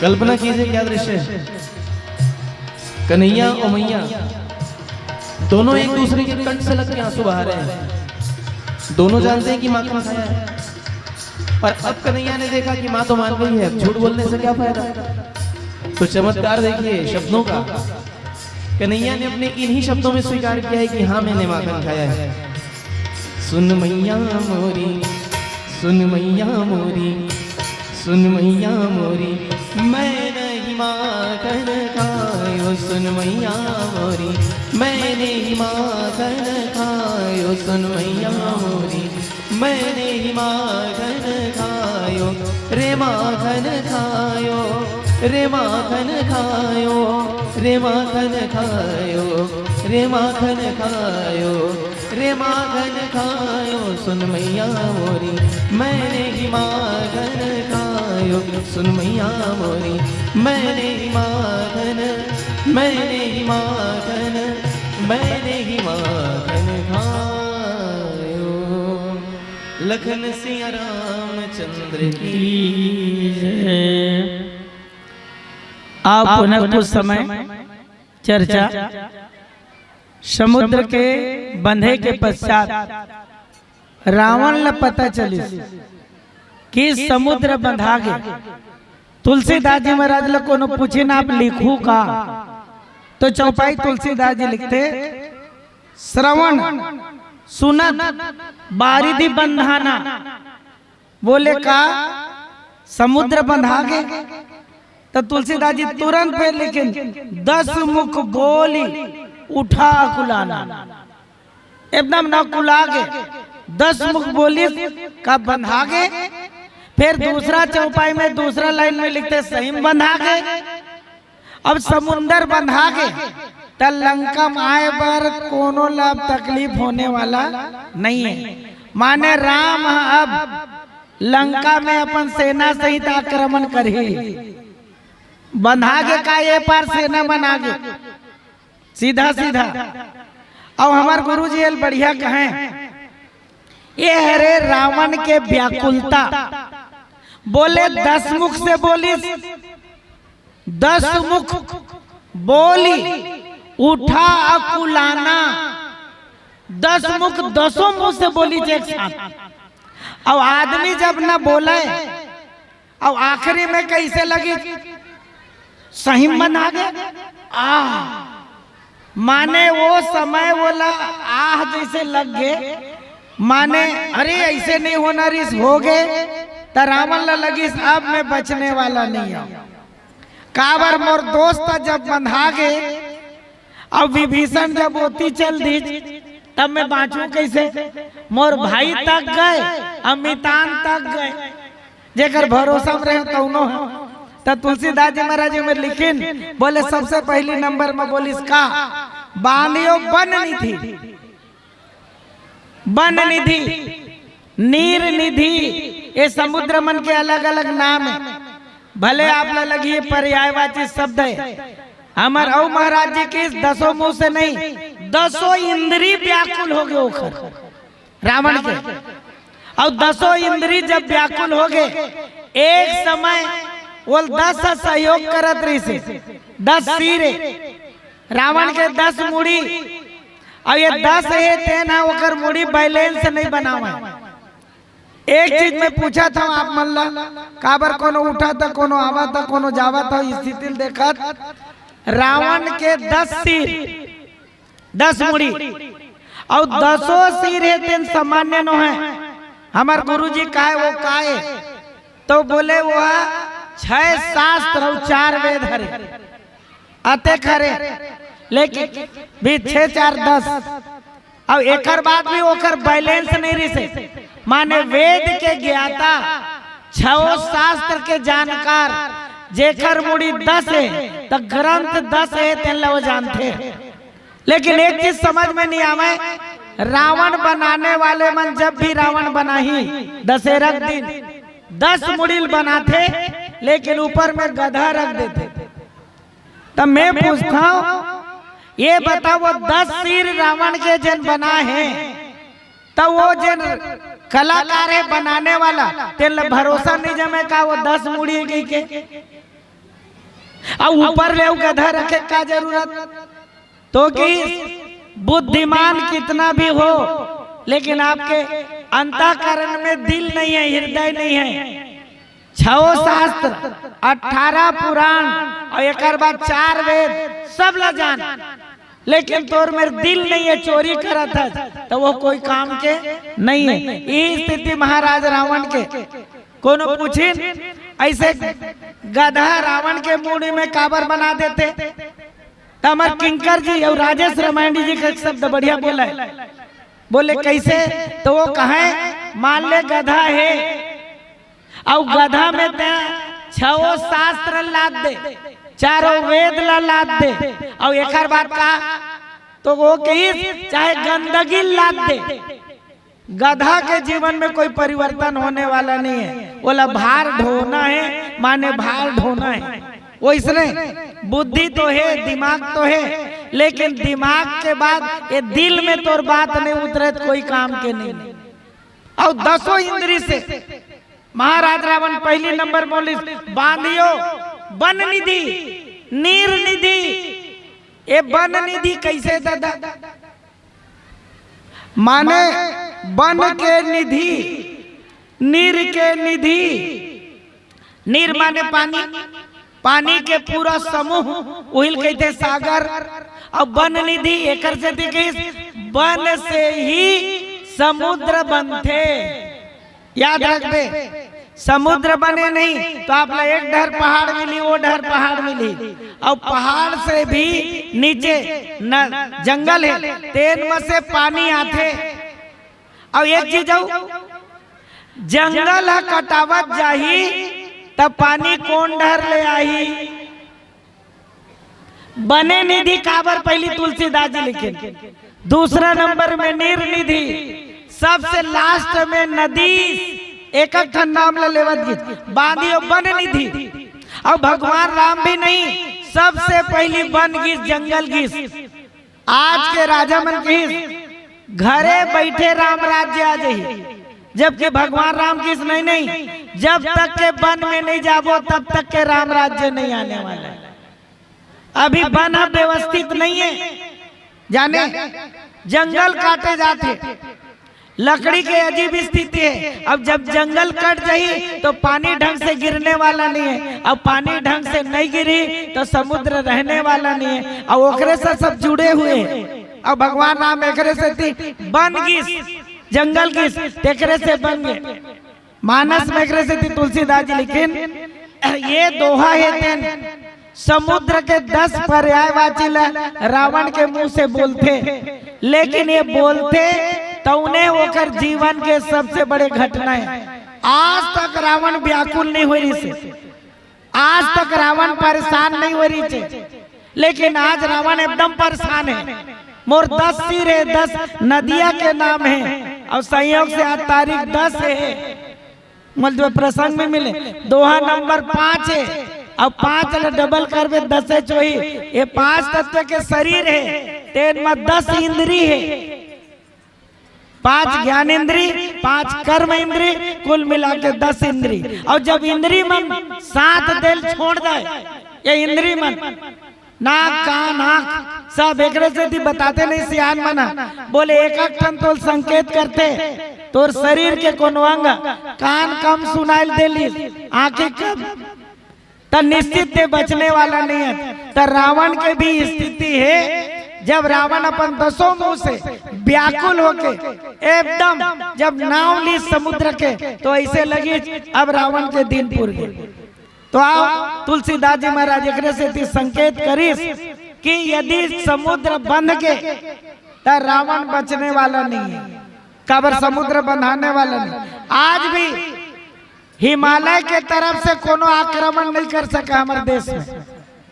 कल्पना कीजिए क्या दृश्य है। कन्हैया और मैया दोनों एक दूसरे के कंठ से लग के आंसू बहा रहे हैं। दोनों जानते हैं कि माखन खाया है, पर अब कन्हैया ने देखा कि माँ तो मान गई है, अब झूठ बोलने से क्या फायदा। तो चमत्कार देखिए शब्दों का। कन्हैया ने अपने इन्हीं शब्दों में स्वीकार किया है कि हाँ, मैंने माखन खाया है। सुन मैया मोरी, सुन मैया मोरी, सुन मैया मोरी, मैं नहीं माखन खायो। सुन मैया मोरी, मैं नहीं माखन खायो। सुन मैया मोरी, मैं नहीं माखन खायो। रे माखन खायो, रे माखन खायो, रे माखन खायो, रे माखन खायो। रे माखन खायो, सुन मैया मोरी, मैंने ही माखन खायो। सुन मैया मोरी, मैंने ही माखन, मैंने ही माखन, मैंने ही माखन खायो। लखन सिया रामचंद्र की जय। आप पुनः कुछ समय चर्चा समुद्र के बंधे के पश्चात रावण ल पता चलिस कि समुद्र बंधा गे। तुलसीदास जी महाराज ल कोनो पूछिन, "आप लिखहू का?" तो चौपाई तुलसीदास जी लिखथे, "श्रवण सुनत बारिधि बंधाना।" बोले, "का समुद्र बंधा गे?" त तुलसीदास जी तुरंत फेर लिखिन, "दस मुख बोली उठा अकुलाना।" एकदम न कुला गे, दस मुख बोलिस, "का बंधा गे?" फेर दूसरा चौपाई में, दूसरा लाइन में लिखथे, "सही म बंधा गे।" अब समुंदर बंधा गे, त लंका म आए बर कोनो ला अब तकलीफ होने वाला नहीं है। माने राम ह अब लंका में अपन सेना सहित आक्रमण करही। बंधा गे का ये पार सेना मन आगे, सीधा सीधा। अउ हमर गुरुजी एल बढ़िया कहें, ये हरे रावण के व्याकुलता। बोले दस मुख से बोलिस, दस मुख बोली उठा अकुलाना। दस मुख दसों मुंह से बोलिस एक साथ। अउ आदमी जब न बोले, अउ आखिरी में कइसे लगिस, सही म बंधा गे। आ, माने वो समय वोला आह जइसे लग गे, माने अरे अइसे नइ होना रिहिस, हो गे, त रावण ला लगिस अब मैं बचने वाला नइ हंव। काबर मोर दोस्त जब बंधा गे, अउ विभीषण जब ओती चल दिस, तब मैं बांचहूं कइसे? मोर भाई तक गे, अउ मितान तक गे, जेकर भरोसा म रहेंव तउनो हे। त तुलसीदास जी महाराज जी में लिखिन, बोले सबसे पहिली नंबर म बोलिस का, बांधियो बन निधि, बन निधि, नीर निधि, ये समुद्र मन के अलग-अलग नाम हे। भले आप ला लगी ये पर्यायवाची शब्द हे, हमर अउ महाराज जी के दसों मुंह से नहीं, दसों इंद्री व्याकुल हो गे ओखर, रावण के। अउ दसों इंद्री जब व्याकुल हो गे, एक समय वो दस सहयोग करत रहिसे, दस सिर हे, रावण के दस मुड़ी, अउ ये दस हे, तेन ह ओकर मुड़ी balance नइ बनावय। एक चीज मैं पूछत हंव आप मन ला, काबर कोनो उठत, कोनो आवत, कोनो जावत हे, स्थिति ल देखत, रावण के दस सिर, दस मुड़ी, अउ दसों सिर हे, तेन सामान्य नो हे। हमर गुरुजी काय, वो काय? त बोले, वो ह छह शास्त्र अउ चार वेद हरे। अतेक हरे, लेकिन भी छह चार दस, अउ एकर बाद भी ओकर balance नइ रहिसे, माने वेद के ज्ञाता, छओ शास्त्र के जानकार, जेकर मुड़ी दस हे, त ग्रंथ दस हे, तेन ला वो जानथे। लेकिन एक चीज समझ में नइ आवय, रावण बनाने वाले मन जब भी रावण बनाही, दशहरा के दिन दस मुड़ी ल बनाथे, लेकिन ऊपर में गधा रख देथे। त मैं पूछत हंव, ये बताओ, वो दस सिर रावण के जेन बना हे, त वो जेन कलाकार हे बनाने वाला, तेन ला भरोसा नइ जमे का वो दस मुड़ी हे कहिके? अउ ऊपर ले वो गधा रखे का जरूरत? त कहिस, बुद्धिमान कितना भी हो, लेकिन आपके अंतःकरण में दिल नइ हे, हृदय नइ हे। छओ शास्त्र, अठारह पुराण अउ एकर बाद चार वेद, सब ला जान, लेकिन तोर मेर दिल नइ हे, चोरी करत हस, त वो कोई काम के नइ हे। ये स्थिति महाराज रावण के। कोनो पूछिन, अइसे गधा रावण के मुड़ी में काबर बना देथे? त हमर किंकर जी अउ राजेश रामायणी जी के शब्द बढ़िया बोले, बोले कइसे? त वो कहे, मान ले गधा हे, अउ गधा में तें छओ शास्त्र लाद दे, चारों वेद ला लाद दे, अउ एकर बाद का? त वो कहिस, चाहे गंदगी लाद दे, गधा के जीवन में कोई परिवर्तन होने वाला नइ हे। ओला भार ढोना हे, माने भार ढोना हे। वइसने बुद्धि तो हे, दिमाग तो हे, लेकिन दिमाग के बाद ये दिल में तोर बात नइ उतरे त कोई काम के नइ हे। अउ दसों इंद्री से महाराज रावण पहिली नंबर बोलिस, बांधियो बन निधि, नीर निधि। ये बन निधि कइसे दादा? माने बन के निधि, नीर के निधि। नीर माने पानी, पानी के पूरा समूह, उही ल कहिथे सागर। अउ बन निधि एकर सेती कहिस, बन से ही समुद्र बनथे। याद रखबे, समुद्र बने नहीं त आप ला एक डहर पहाड़ मिली, वो डहर पहाड़ मिली, अउ पहाड़ से भी नीचे न जंगल हे, तेन म से पानी आथे। अउ एक चीज अउ, जंगल ह कटावत जाही त पानी कोन डहर ले आही? बने निधि काबर पहिली तुलसीदास जी लिखिन, दूसरा नंबर में नीर निधि, सबसे last में नदी। एक एक ठन नाम ल लेवत गिस, बांधी अउ बन निधि। अउ भगवान राम भी नहीं, सबसे पहली बन गिस, जंगल गिस। आज के राजा मन कहिस, "घरे बैठे राम राज्य आ जाही," जबकि भगवान राम कहिस, "नहीं, नहीं, जब तक के बन में नहीं जाबो, तब तक के राम राज्य नहीं आने वाला है।" अभी बन ह व्यवस्थित नहीं है, जाने जंगल काटे जाथे, लकड़ी के अजीब स्थिति है। अब जब जंगल कट जाही तो पानी ढंग से गिरने वाला नहीं है, अब पानी ढंग से नहीं गिरी तो समुद्र रहने वाला नहीं है। अब ओकरे से सब जुड़े हुए हैं। अब भगवान राम एकरे सेती बन गिस, जंगल गिस, तेकरे से बन गे। मानस में एकरे सेती तुलसीदास जी लिखिन, "ये दोहा हे तेन समुद्र के दस पर्यायवाची ल रावण के मुंह से बोलथे, लेकिन ये बोलथे तउने ओकर जीवन के सबसे बड़े घटना है।" आज तक रावण व्याकुल नहीं होय रिहिस हे, आज तक रावण परेशान नहीं होय रिहिस हे, लेकिन आज रावण एकदम परेशान है। "मोर दस सिर है, दस नदिया के नाम है, अउ संयोग से आज तारीख दस है।" मतलब प्रसंग में मिले, दोहा नंबर पाँच है, अउ पाँच ल डबल करबे, दस है चोही। ये पांच तत्व के शरीर है, तेन म दस इंद्री है, पांच ज्ञान इंद्री, पांच कर्म इंद्री, कुल मिला के दस इंद्री। अउ जब इंद्री मन साथ देल छोड़ दे, ये इंद्री मन, नाक, कान, आंख, सब एकरे सेती बताथे नहीं सियान मन ह। बोले, एक एक ठन तोल संकेत करथे, तोर शरीर के कोनो अंग, कान कम सुनाइल देलिस, आंखी कम, त निश्चित ते बचने वाला नहीं है। त रावण के भी स्थिति है, जब रावण अपन दसों मुंह से व्याकुल होके एकदम जब नाव ली समुद्र के, तो ऐसे लगी अब रावण के दिन पुर गे। तो आओ, तुलसीदास जी महाराज एकरे सेती संकेत करिस कि यदि समुद्र बंध गे, त रावण बचने वाला नहीं है। काबर समुद्र बंधाने वाला नहीं। आज भी हिमालय के तरफ से कोनो आक्रमण नहीं कर सका हमर देश में।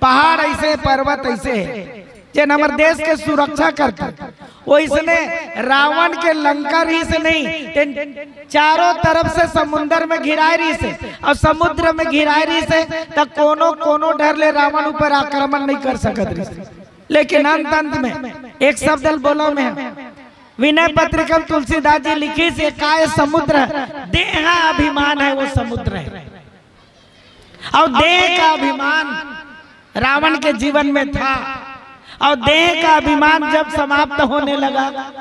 पहाड़ ऐसे, पर्वत ऐसे है, जेन हमर देश के सुरक्षा करथे। ओइसने रावण के लंका रहिस नहीं, तेन चारों तरफ से समुंदर में घिराए रहिस हे, अउ समुद्र में घिराए रहिस हे, त कोनो, कोनो डर ले रावण ऊपर आक्रमण नहीं कर सकत रहिस। लेकिन अंत, अंत में एक शब्द ल बोला मैं, विनय पत्रिका में तुलसीदास जी लिखिस हे, काय समुद्र, देह अभिमान है वो समुद्र है। अउ देह का अभिमान रावण के जीवन में था, अउ देह का अभिमान जब समाप्त होने लगा,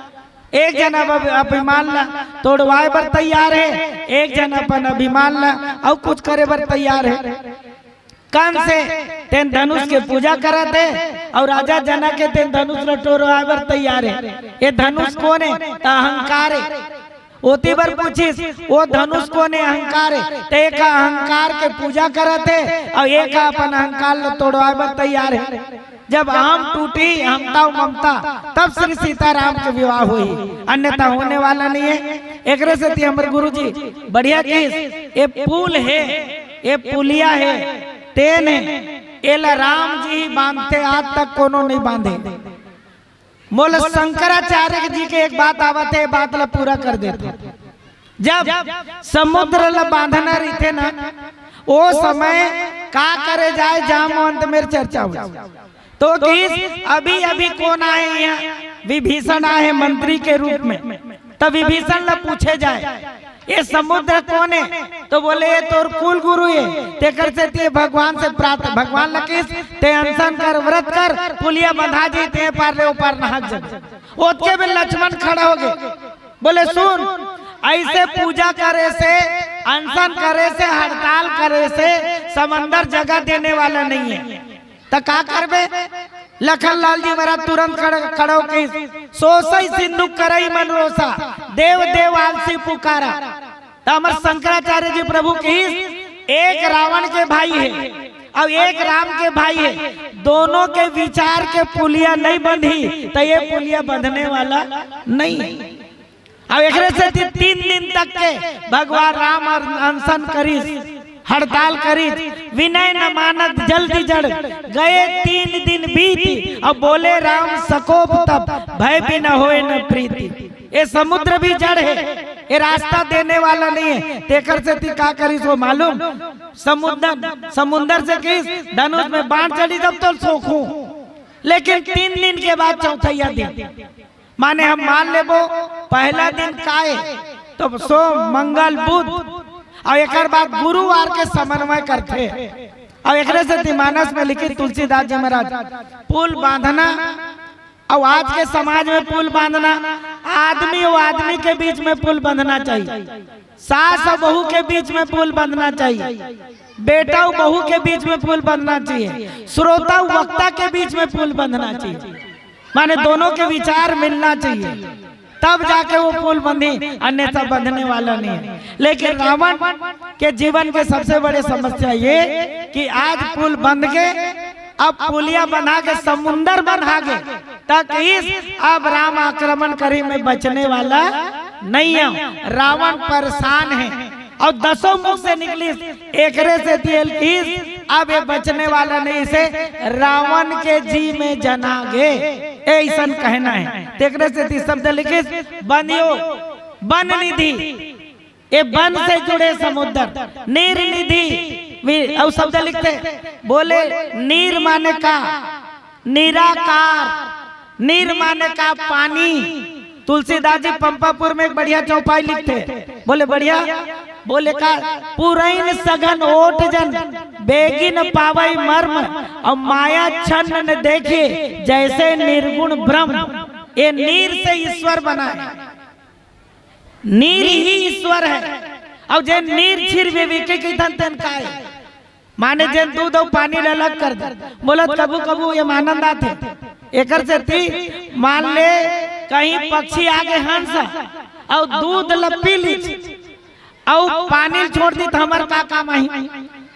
एक झन अब अभ-, अभिमान ला तोड़वाए बर तैयार है, एक झन अपन अभिमान ला अउ कुछ करे बर तैयार है। कंस हे, तेन धनुष के पूजा करत हे, अउ राजा जनक हे, तेन धनुष ला तोड़वाए बर तैयार है। ये धनुष कोन हे? त अहंकार हे। ओती बर पूछिस, "वो धनुष कोन हे?" "अहंकार हे।" त एक अहंकार के पूजा करत हे, अउ एक अपन अहंकार ला तोड़वाए बर तैयार हे। जब अहम टूटी, अहमता अउ ममता, तब श्री सीताराम के विवाह होही, अन्यथा होने वाला नहीं है। एकरे सेती हमर गुरु जी बढ़िया कहिस, ये पुल हे, ये पुलिया हे, तेन हे, एला राम जी ही बांधथे, आज तक कोनो नहीं बांधे। मोला शंकराचार्य जी के एक बात आवत हे, बात ला पूरा कर देथे। जब समुद्र ला बांधना रहिथे ना, ओ समय का करे जाए, जामवंत मेर चर्चा होइस। तो कहिस, अभी, अभी कोन आए हे इहाँ? विभीषण आए हे मंत्री के रूप में। त विभीषण ला पूछे जाए, ये समुद्र कोन हे? तो बोले, ये तोर कुल गुरु हे, तेकर सेती भगवान से प्रार्थ-, भगवान ला कहिस, ते अनशन कर, व्रत कर, पुलिया बंधा जाही, ते पार ले ओ पार नहा के जाबे। ओतके में लक्ष्मण खड़ा हो गे, बोले, सुन, ऐसे पूजा करे से, अनशन करे से, हड़ताल करे से समंदर जगह देने वाला नहीं है। त का करबे? लखन लाल जी महाराज तुरंत खड़-, खड़े होके, "सोसई सिंधु करई मन रोसा, देव देव आलसी पुकारा।" त हमर शंकराचार्य जी प्रभु कहिस, एक रावण के भाई हे अउ एक राम के भाई हे, दोनों के विचार के पुलिया नहीं बंधी, त ये पुलिया बंधने वाला नहीं हे। अउ एकरे सेती तीन दिन तक के भगवान राम अनशन करिस, हड़ताल करिस, "विनय न मानत जल्दी जड़, गए तीन दिन बीत, अउ बोले राम सकोप तब, भय बिन होय न प्रीति।" ये समुद्र भी जड़ हे, ये रास्ता देने वाला नहीं है। तेकर सेती का करिस वो मालूम? समुद्र, समुद्र से कहिस, धनुष में बाण चढ़ी जब तो सोखू, लेकिन तीन दिन के बाद चौथैया दिन, माने हम मान लेबो, पहला दिन काय तो सोम, मंगल, बुध, और एकर बाद गुरुवार के समन्वय करथे। और एकरे सेती मानस में लिखित तुलसीदास जी महाराज, पुल बांधना, और आज के समाज में पुल बांधना, आदमी और आदमी के बीच में पुल बंधना चाहिए, सास और बहू के बीच में पुल बंधना चाहिए, बेटा और बहू के बीच में पुल बंधना चाहिए, श्रोता और वक्ता के बीच में पुल बंधना चाहिए, माने दोनों के विचार मिलना चाहिए, तब जाके वो पुल बंधी, अन्यथा बंधने वाला नहीं है। लेकिन रावण के जीवन के सबसे बड़े समस्या ये कि आज पुल बंध के, अब पुलिया बना के समुंदर बना के तक इस, अब राम आक्रमण करी में बचने वाला नहीं है। रावण परेशान है और दसों मुख से निकली, एकरे सेती एल किस, अब ये बचने वाला नहीं, इसे रावण के जी में जना गे, ऐसन कहना है। तेकरे सेती शब्द लिखिस, बनियो, बन निधि, ये बन से जुड़े समुद्र, नीर निधि, वी-, और शब्द लिखथे, बोले, नीर माने का? निराकार। नीर माने का? पानी। तुलसीदास जी पंपापुर में एक बढ़िया चौपाई लिखथे, बोले, बढ़िया, बोले का, पुरैन सघन ओट जन, बेगिन पावै मर्म, और माया छन्न न देखे, जैसे निर्गुण ब्रह्म। ये नीर से ईश्वर बना है, नीर ही ईश्वर है। और जे नीर छिर विवेके कहिथन तेन काय? माने जेन दूध और पानी ल अलग कर दे। बोलत कभू कभू ये आनंद आथे। एकर सेती मान ले कहीं पक्षी आगे हंस और दूध ल पी लीच और पानी ल छोड़ दी त हमर का काम आही?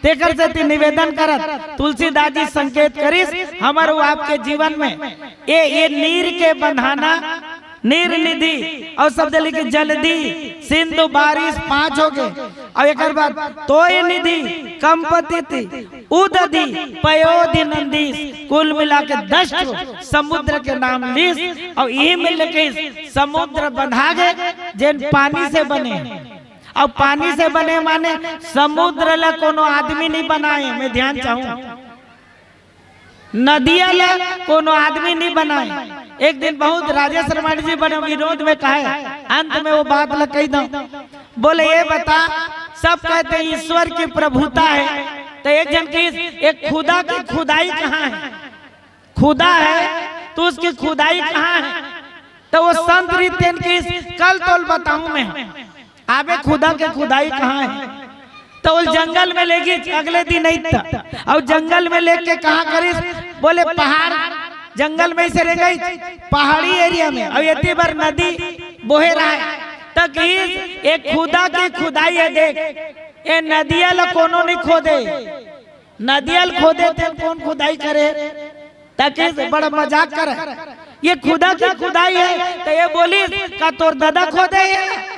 तेकर सेती निवेदन करत तुलसीदास जी संकेत करिस, हमर अउ आपके जीवन में ये, ये नीर के बंधाना, नीर निधि और शब्द लिखिस जलधि, सिंधु बारिश पांच हो गए। और एकर बाद तोय निधि, कंपतित, उदधि, पयोधि नंदीस, कुल मिला के दस ठो समुद्र के नाम लिस। और यही मिल के समुद्र बंधा गए, जेन पानी से बने। अब पानी से बने माने समुद्र ला कोनो आदमी नहीं बनाए, मैं ध्यान चाहूं, नदिया ला कोनो आदमी नहीं बनाए। एक दिन बहुत राजेश शर्मा जी बड़े विनोद में कहे, अंत में वो बात ला कही दो, बोले, ये बता, सब कहते हैं ईश्वर की प्रभुता है, तो एक जन की, एक खुदा की खुदाई कहाँ है? खुदा है तो उसकी खुदाई कहाँ है? तो वो संत रीत तेन किस, कल तोल बताऊं मैं, आबे खुदा के खुदाई कहाँ है? तो वो जंगल में ले गई, अगले दिन नहीं था। और जंगल में लेके कहाँ करिस? बोले पहाड़, जंगल में से रह गई, पहाड़ी एरिया में, और एती बर नदी बोहे रहा है। तो किस, एक खुदा की खुदाई है, देख, ये नदिया ला कोनो नहीं खोदे, नदिया ल खोदे तेन कौन खुदाई करे? ताकि बड़ा मजाक करे, ये खुदा की खुदाई है। तो ये बोली, का तोर दादा खोदे है?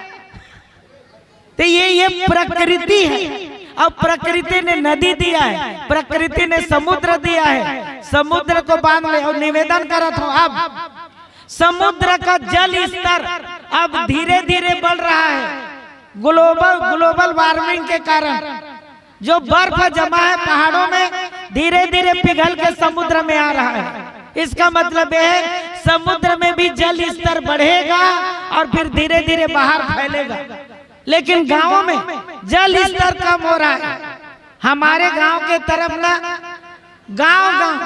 तो ये, ये प्रकृति है। अब प्रकृति ने नदी दिया है, प्रकृति ने समुद्र दिया है, समुद्र को बांध ले। और निवेदन करत हो, अब समुद्र का जल स्तर अब धीरे धीरे बढ़ रहा है, ग्लोबल, ग्लोबल वार्मिंग के कारण जो बर्फ जमा है पहाड़ों में, धीरे धीरे पिघल के समुद्र में आ रहा है। इसका मतलब यह है, समुद्र में भी जल स्तर बढ़ेगा और फिर धीरे धीरे बाहर फैलेगा। लेकिन गांवों में जल स्तर कम हो रहा है। हमारे गांव के तरफ ना, गांव गांव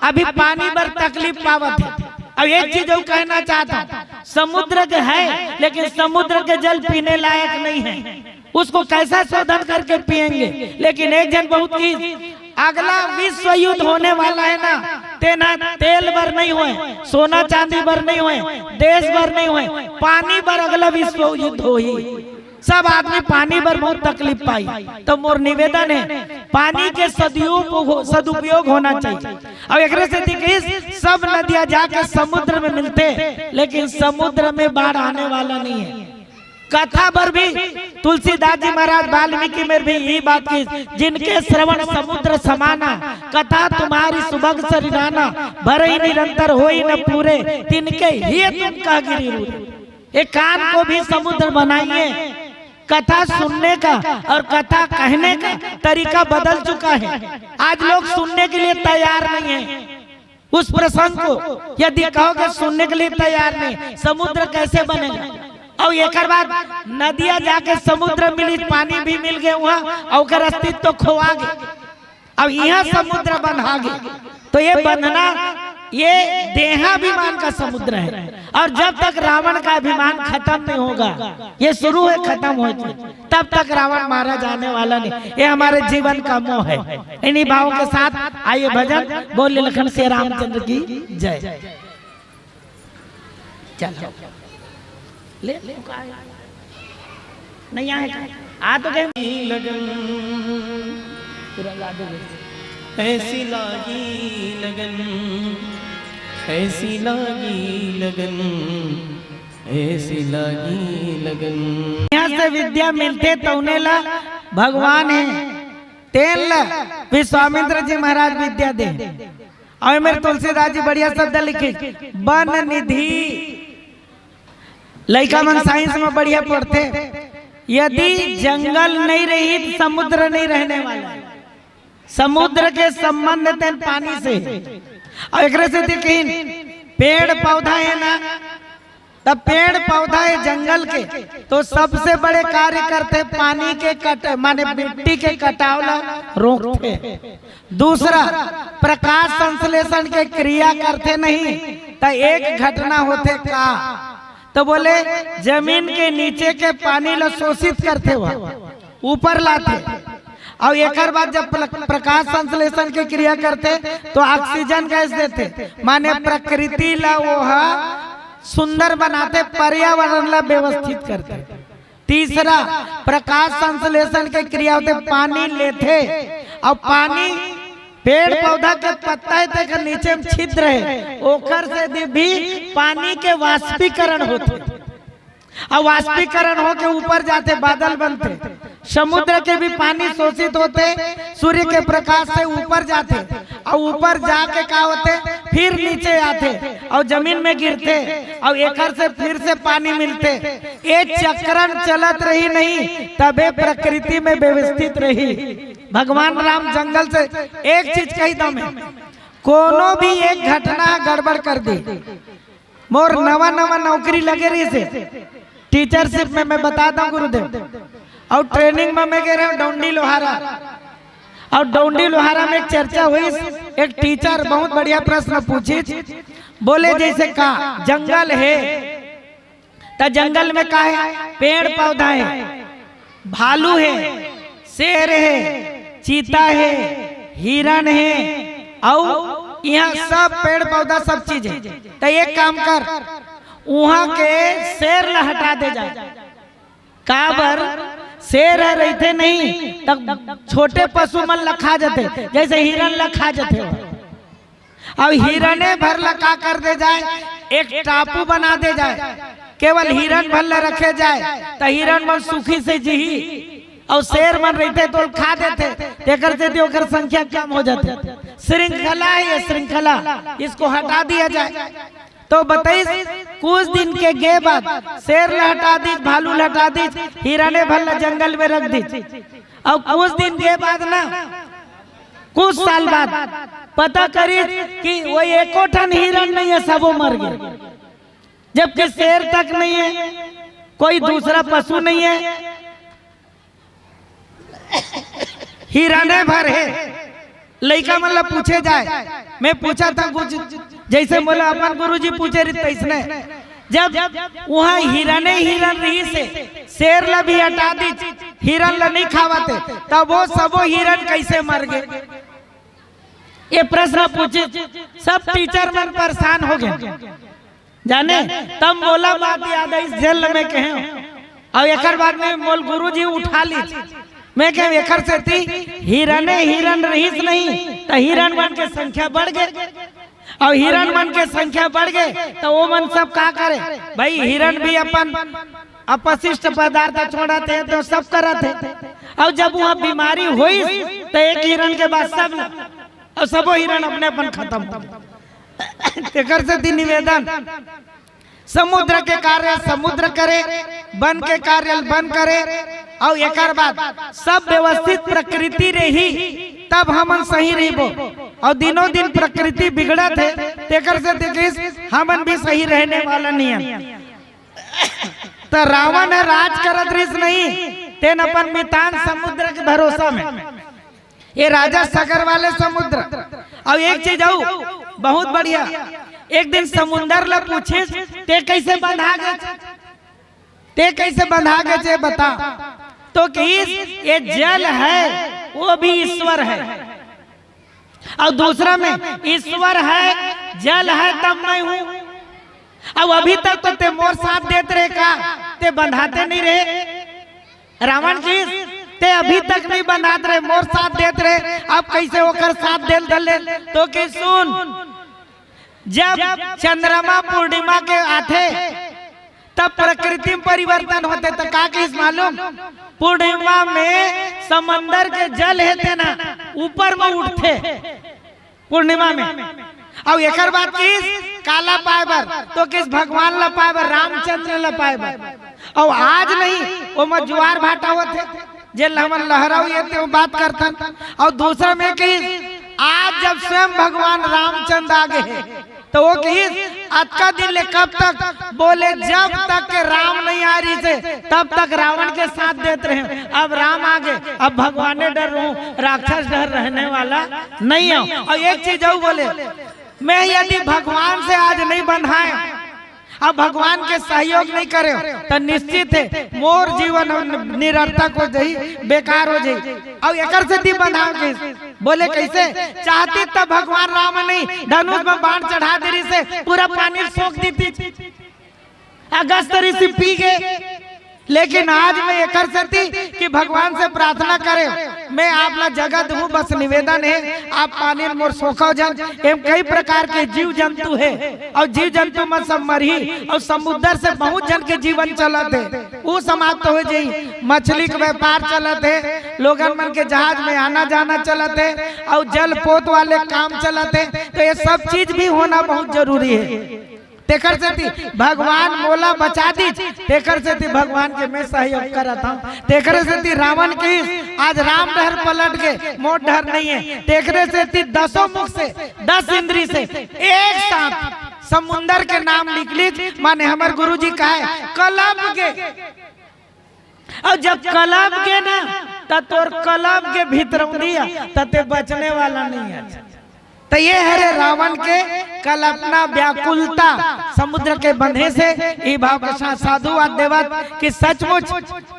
अभी पानी बर तकलीफ पावत है। अब एक चीज और कहना चाहता हूँ, समुद्र के है, लेकिन समुद्र के जल पीने लायक नहीं है। उसको कैसा शोधन करके पिएंगे? लेकिन एक जन बहुत की, अगला विश्व युद्ध होने वाला है ना, तेना तेल बर नहीं होए, सोना चांदी बर नहीं होए, देश बर नहीं होए, पानी बर अगला विश्व युद्ध होही। सब आदमी पानी बर बहुत तकलीफ पाई। तो मोर निवेदन है, पानी के सदुपयोग, सदुपयोग होना चाहिए। और एकरे सेती कहिस, सब नदियां जाके समुद्र में मिलते, लेकिन समुद्र में बाढ़ आने वाला नहीं है। कथा बर भी तुलसीदास जी महाराज वाल्मीकि में भी यही बात की, जिनके श्रवण समुद्र समाना, कथा तुम्हारी सुभग सरिनाना, भरहि निरंतर होई न पूरे, तिनके ही तुम कह गिरि रूरे। ये कान को भी समुद्र बनाइए। कथा सुनने का और कथा कहने का तरीका बदल चुका है। आज लोग सुनने के लिए तैयार नहीं है। उस प्रसंग को यदि कहोगे सुनने के लिए तैयार नहीं, समुद्र कैसे बनेगा? और एक बात, नदिया जाके समुद्र मिली, पानी भी मिल गए वहां, और ओकर अस्तित्व खोआ गए। अब यहाँ समुद्र बन्हा गए, तो ये बंधना, ये देहाभिमान का समुद्र है। और जब तक रावण का अभिमान खत्म नहीं होगा, ये शुरू है खत्म हो, तब तक रावण मारा जाने वाला नहीं। ये हमारे जीवन का मोह है। इन्हीं भावों के साथ आइए भजन बोल लखन से रामचंद्र की जय। चलो। ले, ले, का है? नहीं आए का? आ तो गए। लगन, पूरा गा दो। ऐसी लागी लगन, ऐसी लागी लगन, ऐसी लागी लगन। यहाँ से विद्या मिलथे तौने ला भगवान हे, तेन ला विश्वामित्र जी महाराज विद्या दे। अउ एमेर तुलसीदास जी बढ़िया शब्द लिखे, वन निधि। लइका मन साइंस में बढ़िया पढ़थे। यदि जंगल नहीं रही तो समुद्र नहीं रहने वाला। समुद्र के संबंध तेन पानी से। अउ एकरे से देखिन, पेड़ पौधा है ना, तब पेड़ पौधा है जंगल के, तो सबसे बड़े कार्य करथे पानी के कट, माने मिट्टी के कटाव ला रोकथे। दूसरा, प्रकाश संश्लेषण के क्रिया करथे नहीं, त एक घटना होथे का, तो बोले जमीन के नीचे के पानी ला शोषित करथे, वह ऊपर लाथे। अउ एकर बाद जब प्र-, प्रकाश संश्लेषण के क्रिया करथे तो ऑक्सीजन गैस देथे, माने प्रकृति ला वो ह सुंदर बनाथे, पर्यावरण ला व्यवस्थित करथे। तीसरा, प्रकाश संश्लेषण के क्रिया होथे, पानी लेथे, अउ पानी पेड़ पौधा के पत्ता हे, तेकर नीचे में छिद्र हे, ओकर से दे-, भी पानी के वाष्पीकरण होथे। अउ वाष्पीकरण होके ऊपर जाथे, बादल बनथे। समुद्र के भी पानी शोषित होथे, सूर्य के प्रकाश से ऊपर जाथे, अउ ऊपर जाके का होथे, फिर नीचे आथे, अउ जमीन में गिरथे, अउ एकर से फिर से पानी मिलथे। ये चक्रण चलत रही नहीं, तबे प्रकृति में व्यवस्थित रही। भगवान राम जंगल से एक चीज कही दो मैं, कोनो भी एक घटना गड़बड़ कर दे। मोर नवा नवा नौकरी लगे रहिस हे टीचरशिप में, मैं बता दंव गुरुदेव। अउ ट्रेनिंग में मैं गे रहेंव डौंडी लोहारा, अउ डौंडी लोहारा में एक चर्चा होइस, एक टीचर बहुत बढ़िया प्रश्न पूछिस, बोले जैसे का जंगल हे, त जंगल में का हे? पेड़ पौधा हे, भालू हे, शेर हे, चीता हे, हिरण हे, अउ इहाँ सब पेड़ पौधा सब चीज हे। त एक काम कर, उहाँ के शेर ला हटा दे जाए। काबर? शेर ह रहिथे नहीं त छोटे पशु मन ला खा जाथे, जैसे हिरण ला खा जाथे। अउ हिरने भर ला का कर दे जाए, एक टापू बना दे जाए, केवल हिरन भर ला रखे जाए, त हिरन मन सुखी से जीही। अउ शेर मन रहिथे तो खा देथे, तेकर सेती ओकर संख्या कम हो जाथे। श्रृंखला हे ये, श्रृंखला, इसको हटा दिया जाए। तो बताइस, कुछ दिन के गे बाद शेर ला हटा दीस, भालू ला हटा दीस, हिरने भर ला जंगल में रख दीस। अउ कुछ दिन के बाद ना, कुछ साल बाद पता करिस कि वो एको ठन हिरन नहीं हे, सबो मर गे, जबकि शेर तक नहीं हे, कोई दूसरा पशु नहीं हे, हिरने भर हे। लइका मन ला पूछे जाए, मैं पूछा था कुछ, जैसे मोला अपन गुरुजी पूछे रहिस तैसने, जब उहाँ हिरने हिरन रहिस हे, शेर ला भी हटा दीस, हिरन ला नहीं खावत हे, तब वो सबो हिरन कैसे मर गे? ये प्रश्न पूछिस, सब टीचर मन परेशान हो गे। जाने, तब मोला बात याद आइस, जेल में कहेंव। अउ एकर बाद में मोला गुरुजी उठा लीस। मैं कहेंव, एकर सेती हिरने हिरन रहिस नहीं, त हिरन मन के संख्या बढ़ गे। अउ हिरन मन के संख्या बढ़ गे, त वो मन सब का करे? भाई, हिरन भी अपन अपशिष्ट पदार्थ छोड़त हे, तो सब करत हे। अउ जब उहाँ बीमारी होइस, त एक हिरन के बाद सब, अउ सबो हिरन अपने अपन खत्म हो गे। तेकर सेती निवेदन, समुद्र के कार्य समुद्र करे, बन के कार्य बन करे, अउ एकर बाद सब व्यवस्थित प्रकृति रही, तब हमन सही रहिबो। अउ दिनों दिन प्रकृति बिगड़त हे, तेकर से देखिस हमन भी सही रहने वाला नहीं हन। त रावण ह राज करत रहिस नहीं, तेन अपन मितान समुद्र के भरोसा में, ये राजा सागर वाले समुद्र। अउ एक चीज अउ बहुत बढ़िया, एक दिन समुंदर ला पूछिस, "ते कैसे बंधा गे? ते कैसे बंधा गे, बता?" तो कहिस, "ये जल है, वो भी ईश्वर है।" अउ दूसरा में, "ईश्वर है, जल है, तब मैं हूँ। अउ अभी तक तो ते मोर साथ देत रहे का, ते बंधाते नहीं रहे।" रावण कहिस, "ते अभी तक नहीं बंधात रहे, मोर साथ देत रहे, अब कैसे ओकर साथ देल धले?" तो कहिस, "सुन, जब चंद्रमा पूर्णिमा के आथे, तब प्रकृति में परिवर्तन होथे।" त का कहिस मालूम? पूर्णिमा में समंदर के जल हे तेन ह ऊपर में उठथे पूर्णिमा में। अउ एकर बाद कहिस काला पाए बर, तो कहिस भगवान ला पाए बर, रामचंद्र ला पाए बर। अउ आज नहीं, ओमा जुआर भाटा होथे, जेन ल हमन लहराऊ ये तेऊ बात करथन। अउ दूसरा में कहिस, आज जब स्वयं भगवान रामचंद्र आ गे हे, तो वो कहिस, "अतका दिन ले कब तक?" बोले, "जब तक के राम नहीं आ रहिस हे, तब तक रावण के साथ देत रहे। अब राम आ गे, अब भगवाने डर रहूं, राक्षस डर रहने वाला नहीं है।" अउ एक चीज अउ बोले, "मैं यदि भगवान से आज नहीं बंधाए, अब भगवान के सहयोग नहीं करे, त निश्चित हे मोर जीवन निरर्थक हो जाही, बेकार हो जाही।" अउ एकर सेती बंधाव कहिस। बोले, "कैसे?" "चाहतिस त भगवान राम नहीं धनुष में बाण चढ़ा दे रहिस हे, पूरा पानी सोख देतिस, अगस्त ऋषि पी गे।" लेकिन आज मैं एकर सेती कि भगवान से प्रार्थना करे, मैं आप ला जगह दूं, बस निवेदन हे, आप पानी ल मोर सोखव झन। एम कई प्रकार के जीव जंतु हे, अउ जीव जंतु मन सब मरही, अउ समुद्र से बहुत झन के जीवन चलत हे, ऊ समाप्त हो जाही। मछली के व्यापार चलत हे, लोगन मन के जहाज में आना जाना चलत हे, अउ जल पोत वाले काम चलत हे, तो ये सब चीज भी होना बहुत जरूरी हे। तेकर सेती भगवान मोला बचा दीस, तेकर सेती भगवान के मैं सहयोग करत हंव। तेकर सेती रावण कहिस, "आज राम डहर पलट गे, मोर डहर नहीं हे।" तेकर सेती दसों मुख से, दस इंद्री से एक साथ समुंदर के नाम निकलिस, माने हमर गुरुजी कहे, "कलप गे।" अउ जब कलप गे ना, त तोर कलप के भीतरौंधी ह, त ते बचने वाला नहीं हे। त ये हरे रावण के कल्पना, व्याकुलता, समुद्र के बंधे से। ई भाव के साथ साधुवाद देवत कि सचमुच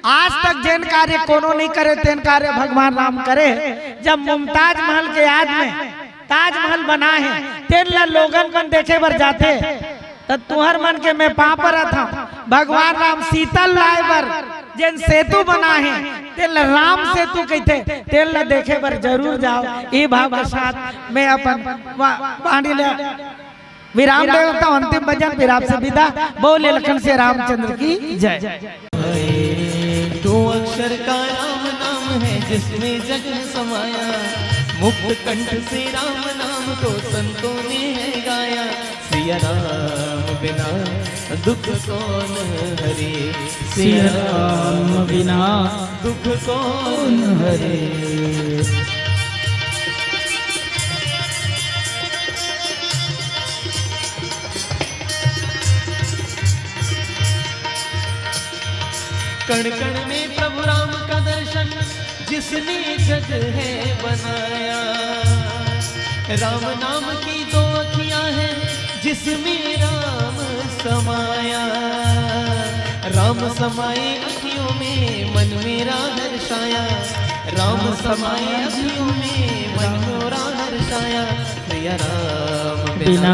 आज तक जेन कार्य कोनो नहीं करे, तेन कार्य भगवान राम करे। जब मुमताज महल के याद में ताजमहल बना हे, तेन ला लोगन मन देखे बर जाथे, त तुहर मन के मैं पांव परत हंव, भगवान राम सीता ल लाए बर जेन सेतु बना हे, तेन ल राम सेतु कहिथे, तेन ल देखे बर जरूर जाव। ए भाव के साथ मैं अपन वा-, वाणी ल विराम देवत हंव। अंतिम भजन फिर आपसे विदा। बोले लखन से रामचंद्र की जय। दो अक्षर का राम नाम है, जिसमें जग समाया। मुक्त कंठ से राम नाम को संतों ने है गाया। सिया राम बिना दुख कौन हरे। सिया राम बिना दुख कौन हरे। कण कण में प्रभु राम का दर्शन, जिसने जग है बनाया। राम नाम की दो अखियां हैं, जिसमें राम समाया। राम समाए अखियों में, मन मेरा हर्षाया। राम समाए अखियों में, मन मेरा हर्षाया। सिया राम बिना बिना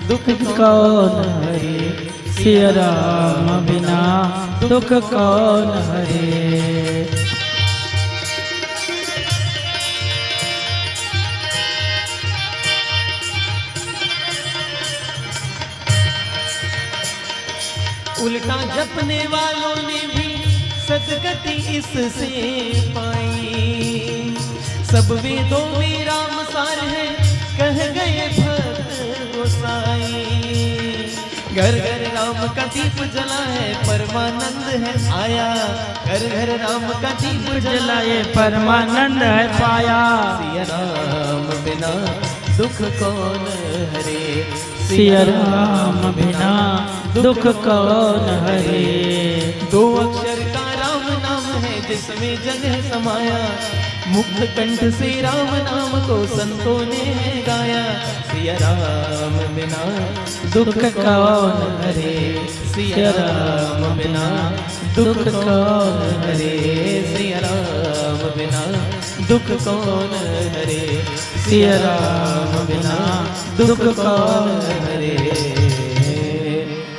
दुख दुख कौन हरे। सिया राम बिना दुख कौन हरे। उल्टा जपने वालों ने भी सदगति इससे पाई। सब वेदों में राम सार है, कह गए भक्त गोसाई। घर घर राम का दीप जलाए, परमानंद है आया। घर घर राम का दीप जलाए, परमानंद है पाया। सिया राम बिना दुख कौन हरे? सिया राम बिना दुख कौन हरे? दो अक्षर का राम नाम है, जिसमें जग है समाया। मुक्त कंठ से राम नाम को संतों ने है गाया। सिया राम बिना दुख कौन हरे? सिया राम बिना दुख कौन हरे? सिया राम बिना दुख कौन हरे? सिया राम बिना दुख कौन हरे?